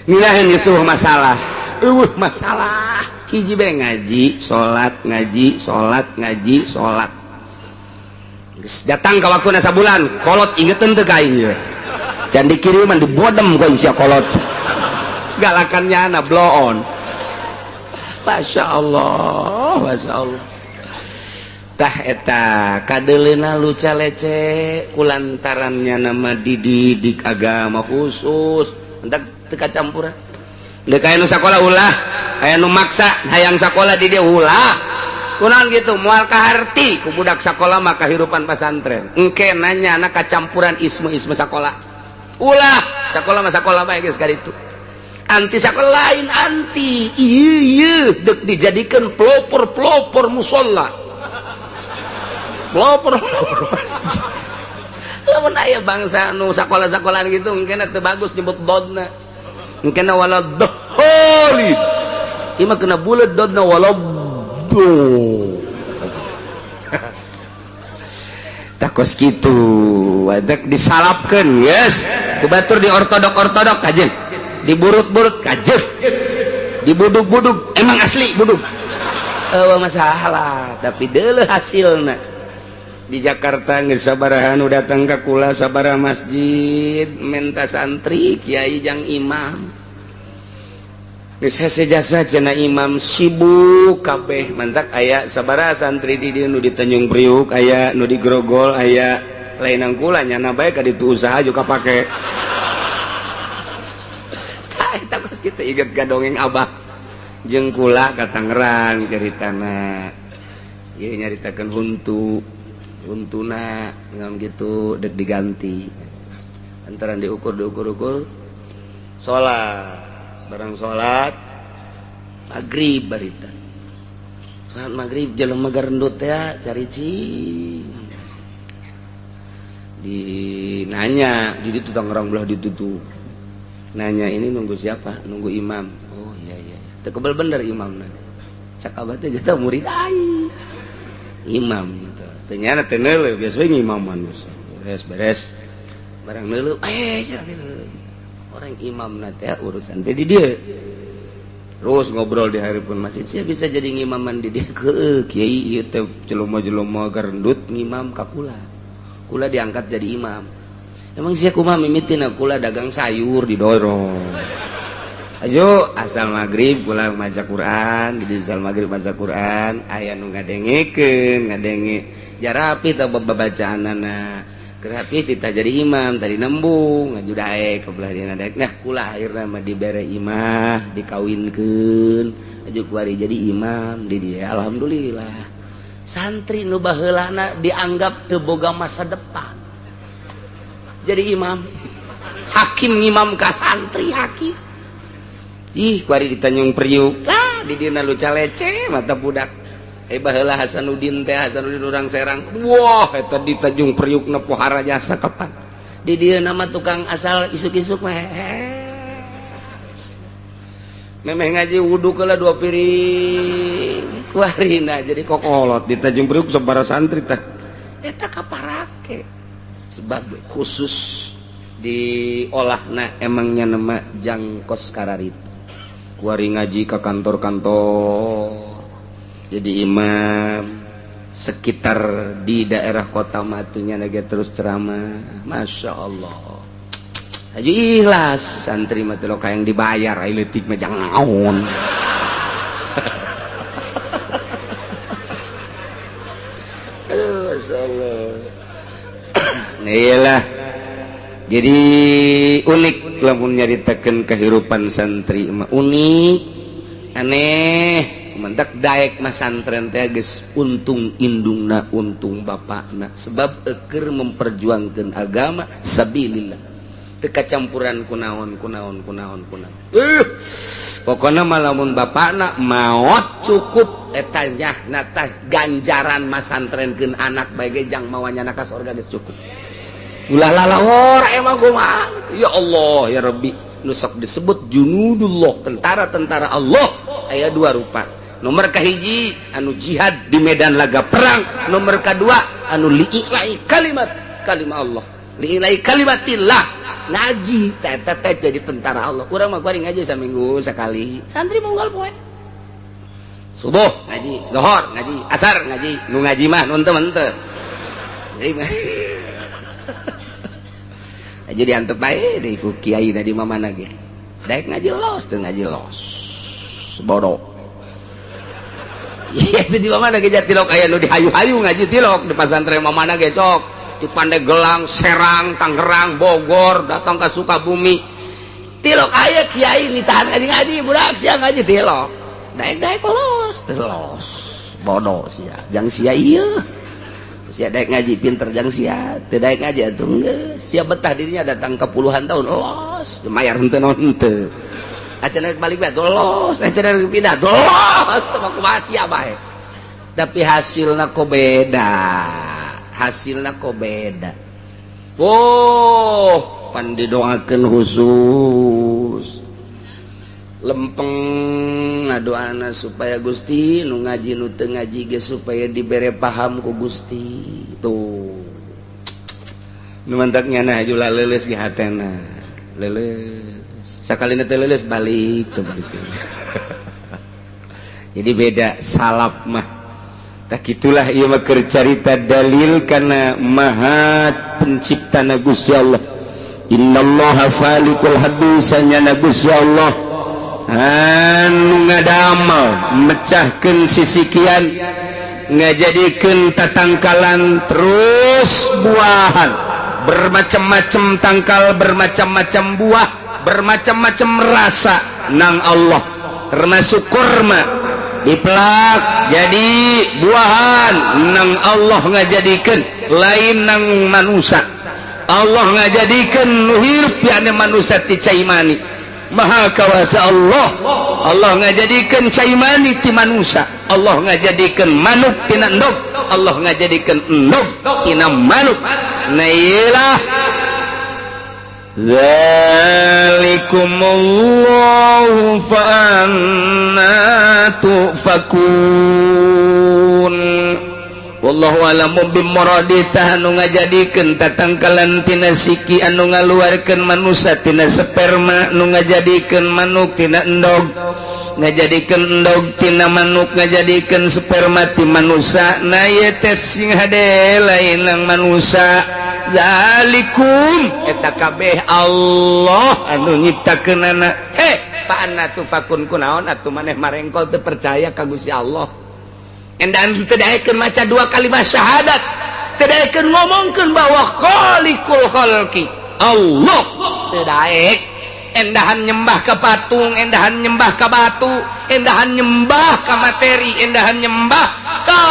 Nginaheun geus masalah. Eueuh masalah hiji bae ngaji, salat, ngaji, salat, ngaji, salat. Geus datang ka waktuna sabulan, kolot ingeteun teu ka aing ieu. Can dikiriman dibodem ku sia kolot. Galakan nyana bloon. Masya Allah, Masya Allah. Tah eta kadeleuna luca lece kulantarannya nama dididik agama khusus. Entak teu kacampuran. Deuk aya nu sakola ulah, aya nu maksa hayang sakola di dia ulah. Kunaon gitu moal kaharti ku budak sakola mah kahirupan pasantren. Engke nanya anak kacampuran isme-isme sakola. Ulah, sakola mah sakola bae geus kaditu. Anti sakola lain anti. Ieu ieu deuk dijadikeun pelopor-pelopor musala. Pelopor-pelopor masjid. Lamun aya bangsa nu sakola-sakolaan gitu engke teu bagus nyebut dodna. Engke wala dholin. Ieu mah kena buleud dodna wala do. Takos kitu, wadak disalapkeun, yes. Ku batur di ortodok-ortodok kajeun. Diburut-burut kajeun. Dibudug-budug, emang asli budug. Eueuh masalah, tapi deuleuh hasilna. Di Jakarta geus sabaraha nu datang ka kula sabaraha masjid menta santri kiai jang imam. Geus hese jasa cenah imam sibuk kabeh mantak aya sabaraha santri di dieu nu di Tanjung Priuk aya nu di Grogol aya lain kula nyana bae ka ditu usaha juga pake. Tah eta kos kitu inget ka dongeng abah jeung kula ka Tangerang caritana. Ieu nyaritakeun huntu untuna ngam gitu dek diganti antara diukur diukur-ukur salat barang salat maghrib barita salat maghrib jelema garendut ya cari cing dinanya di ditu Tangerang belah ditutup nanya ini nunggu siapa nunggu imam oh iya iya teu kebel bener imamna cak abah teh jatah murid aing imam gitu ternyata teu neuleuh biasa we ngimaman beres beres barang neuleuh orang imam teh urusan teh di dieu terus ngobrol di hareupeun masjid sia bisa jadi ngimaman di dieu heueuh kiai ieu teh jelema-jelema garendut ngimam ka kula kula diangkat jadi imam emang sia kumaha mimitina kula dagang sayur didorong ayo asal maghrib kula maca Quran di asal maghrib maca Quran aya nu ngadengekeun ngadenge jarapi tah babacaanana kerapi tita jadi imam tadi nembung ngaju daek ke belah dina daek nah kula akhirna mah dibere imah dikawinkeun aju kuari jadi imam di dia alhamdulillah santri nu baheulana dianggap teu boga masa depan jadi imam hakim ngimam ka santri hakim ih kuari di Tanjung Priuk lah di dina luca lece mata budak baheula Hasanuddin teh Hasanuddin urang Serang wah eta di Tanjung Priuk na pohara jasa kapan di dieu nama tukang asal isuk-isuk mah memeh ngaji wudu keula 2 piring kuarina jadi kokolot di Tanjung Priuk sabaraha santri teh eta kaparake sebab khusus diolahna emangnya nama jangkos kararit kuari ngaji ke kantor-kantor jadi imam sekitar di daerah kota matunya lagi terus ceramah Masya Allah aja ikhlas santri mah teh yang dibayar ai leutik mah jangan naon. Aduh Masya Allah. Nah iyalah jadi unik lamun nyaritakeun kehidupan santri mah unik aneh mendak daek mah santren teh geus untung indungna untung bapakna sebab eukeur memperjuangkeun agama sabilillah teu kacampuran kunaon kunaon kunaon kunaon. Pokoknya malamun bapakna maot cukup eta nyahna tah ganjaran masantrenkeun anak bae ge jang mawa nyana ka sorga geus cukup. Ulah lalawor emang kumaha. Ya Allah ya Rabbi, nu sok disebut junudullah, tentara-tentara Allah aya dua rupa. Nomor kahiji anu jihad di medan laga perang, nomor kedua anu lii'lai kalimat kalimah Allah, lii'lai kalimatillah. Ngaji teh teh jadi tentara Allah. Urang mah kuari ngaji saminggu sekali. Santri munggal poe. Subuh ngaji, lohor ngaji, asar ngaji, nu ngaji mah nu henteu henteu. Jadi aja diantep bae deui ku kiai di mamana ge. Daek ngaji los teu ngaji los. Bodoh. Iya itu di mana ge tilok aya nu dihayu-hayu ngaji tilok di pasantren mamana ge cok. Di Pandeglang, Serang, Tangerang, Bogor, datang ke Sukabumi. Tilok aya kiai ditahan ngaji-ngaji, budak siang ngaji tilok. Daek-daek los, los. Bodoh sia. Jang sia ieu. Sia daek ngaji pinter jang sia, teu daek ngaji atuh geus. Sia betah dirinya datang ke puluhan tahun los, mayar henteu naon henteu. Acan balik bae los, acan pindah los, sama kumaha sia bae. Tapi hasilna kok beda. Hasilna kok beda. Oh, pan didoakeun khusus. Lempeng ngadoana supaya Gusti nu ngaji nu teu ngaji ge supaya dibere paham ku Gusti. Tuh. Nu mantak nyana ulah leuleus ge hatena. Leuleus. Sakalina teu leuleus balik tuh balik. Jadi beda salaf mah. Tak itulah ieu mah keur carita dalil kana maha penciptana Gusti Allah. Innallaha faliqul habbi sanyana Gusti Allah anu ngadamel mecahkeun sisikian ngajadikeun tatangkalan terus buahan bermacam-macam tangkal, bermacam-macam buah, bermacam-macam rasa nang Allah, termasuk kurma dipelak jadi buahan nang Allah ngajadikeun, lain nang manusia. Allah ngajadikeun nu hirup yakni manusia ti cai mani. Maha kawasa Allah. Allah ngajadikeun cai mani ti manusia, Allah ngajadikeun manuk tina endog, Allah ngajadikeun endog tina manuk. Nah iyalah Zalikumullahu fa anna tufakun. Wallahu a'lamu bimuradi. Tah anu ngajadikeun tatangkalan tina siki, anu ngaluarkeun manusia tina sperma, anu ngajadikeun manuk tina endog, ngajadikeun endog tina manuk, ngajadikeun sperma ti manusia. Nah ieu teh sing hade lain nang manusia. Zalikum eta kabeh Allah anu nyiptakeunana. Fa anna tufakun, kunaon atuh maneh marengkol teu percaya ka Gusti Allah? Endan teu daekeun maca dua kalimat syahadat, teu daekeun ngomongkeun bahwa khaliqul khalqi Allah, teu daek. Endahan nyembah ke patung, endahan nyembah ke batu, endahan nyembah ke materi, endahan nyembah ka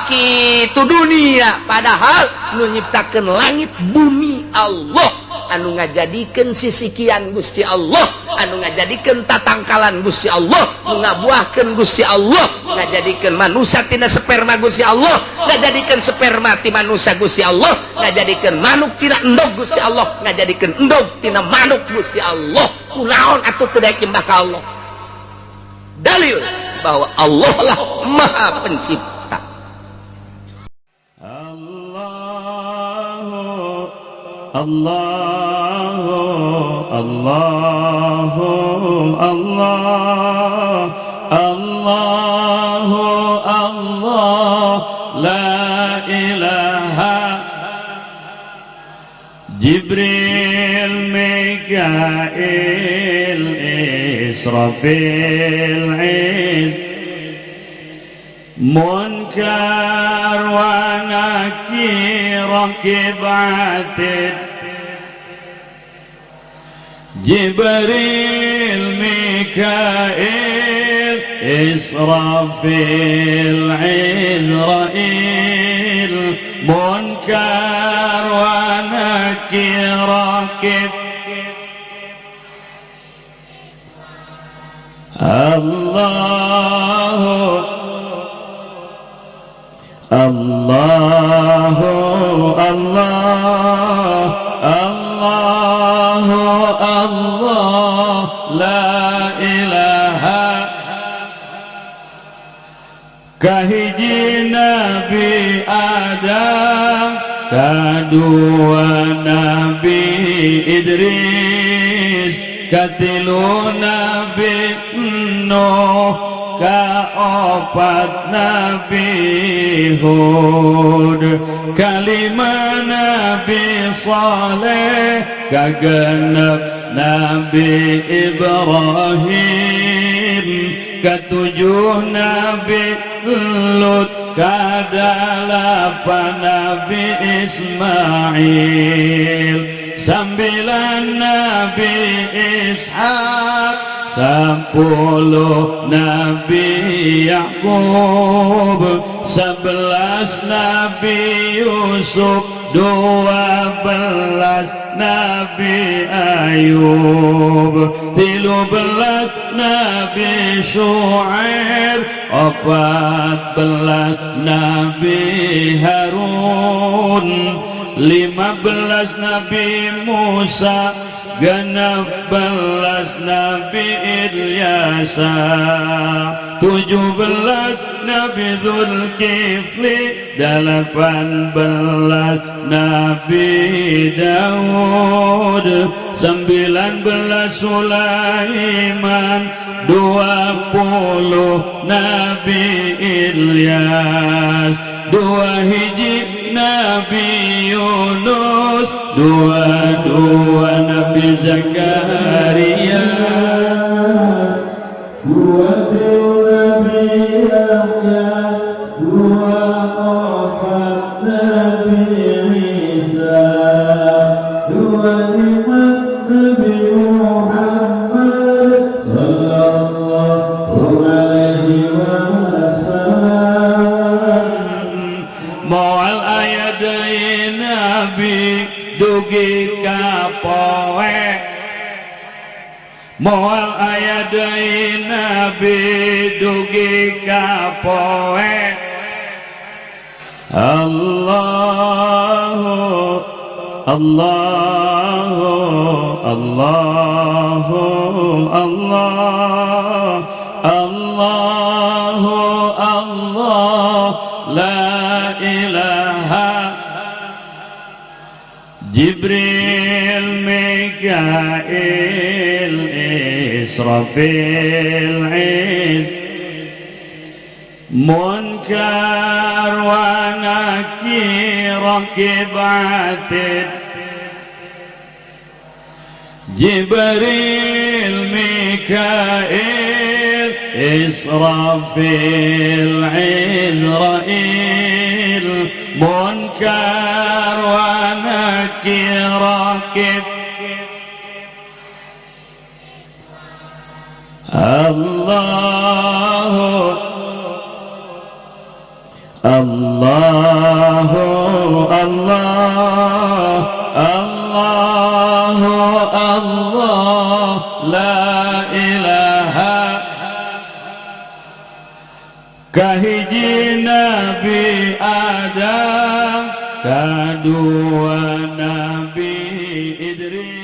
kitu dunia, padahal nu nyiptakeun langit bumi Allah, anu ngajadikeun sisikian Gusti Allah, anu ngajadikeun tatangkalan Gusti Allah, nu ngabuahkeun Gusti Allah, ngajadikeun manusia tina sperma Gusti Allah, ngajadikeun sperma ti manusia Gusti Allah, ngajadikeun manuk tina endog Gusti Allah, ngajadikeun endog tina manuk Gusti Allah. Kunaon atuh teu daek nyembah ka Allah? Dalil bahwa Allah lah Maha Pencipta. Allah Allah Allah Allah Allah Allah la ilaha. Jibril, Mikail, Israfil, Iz Munkar wa Nakir, Rakib, Atid. Jibril, Mikail, Israfil, Izrail, Munkar wa Nakir, Rakib. Allahu Allahu Allah Allahu Allah la ilaha. Kahiji Nabi Adam, kadua Nabi Idris, katilu Nabi Nuh, kaopat Nabi Hud, kalima Nabi Saleh, kagenep Nabi Ibrahim, ketujuh Nabi Lut, kadalapan Nabi Ismail, 9 Nabi Ishak, 10 Nabi Yakub, 11 Nabi Yusuf, 12 Nabi Ayub, 13 Nabi Shu'aib, 14 Nabi Harun, 15 Nabi Musa, 16 Nabi Ilyasa, 17 Nabi Zulkifli, 18 Nabi Daud, 19 Sulaiman, 20 Nabi Ilyas, 2 hiji Nabi Yunus, 22 Nabi Zakaria, 23 Nabi Yahya, 24 Nabi Isa, 25 Nabi Muhammad sallallahu alaihi wasallam. Moal aya deui nabi dugi ka poe, moal aya deui nabi dugi ka poe. Allahu Allahu Allahu Allah Allahu Allah la ilaha. Jibril, Mikail, Israfil, Munkar wa Nakir, Raqib Atid, Jibril, Mikail, Israfil, Izrail, Munkar wa Nakir, Raqib. Allahu Allahu Allah Allahu Allah la ilaha. Kahiji Nabi Adam, kadua Nabi Idris.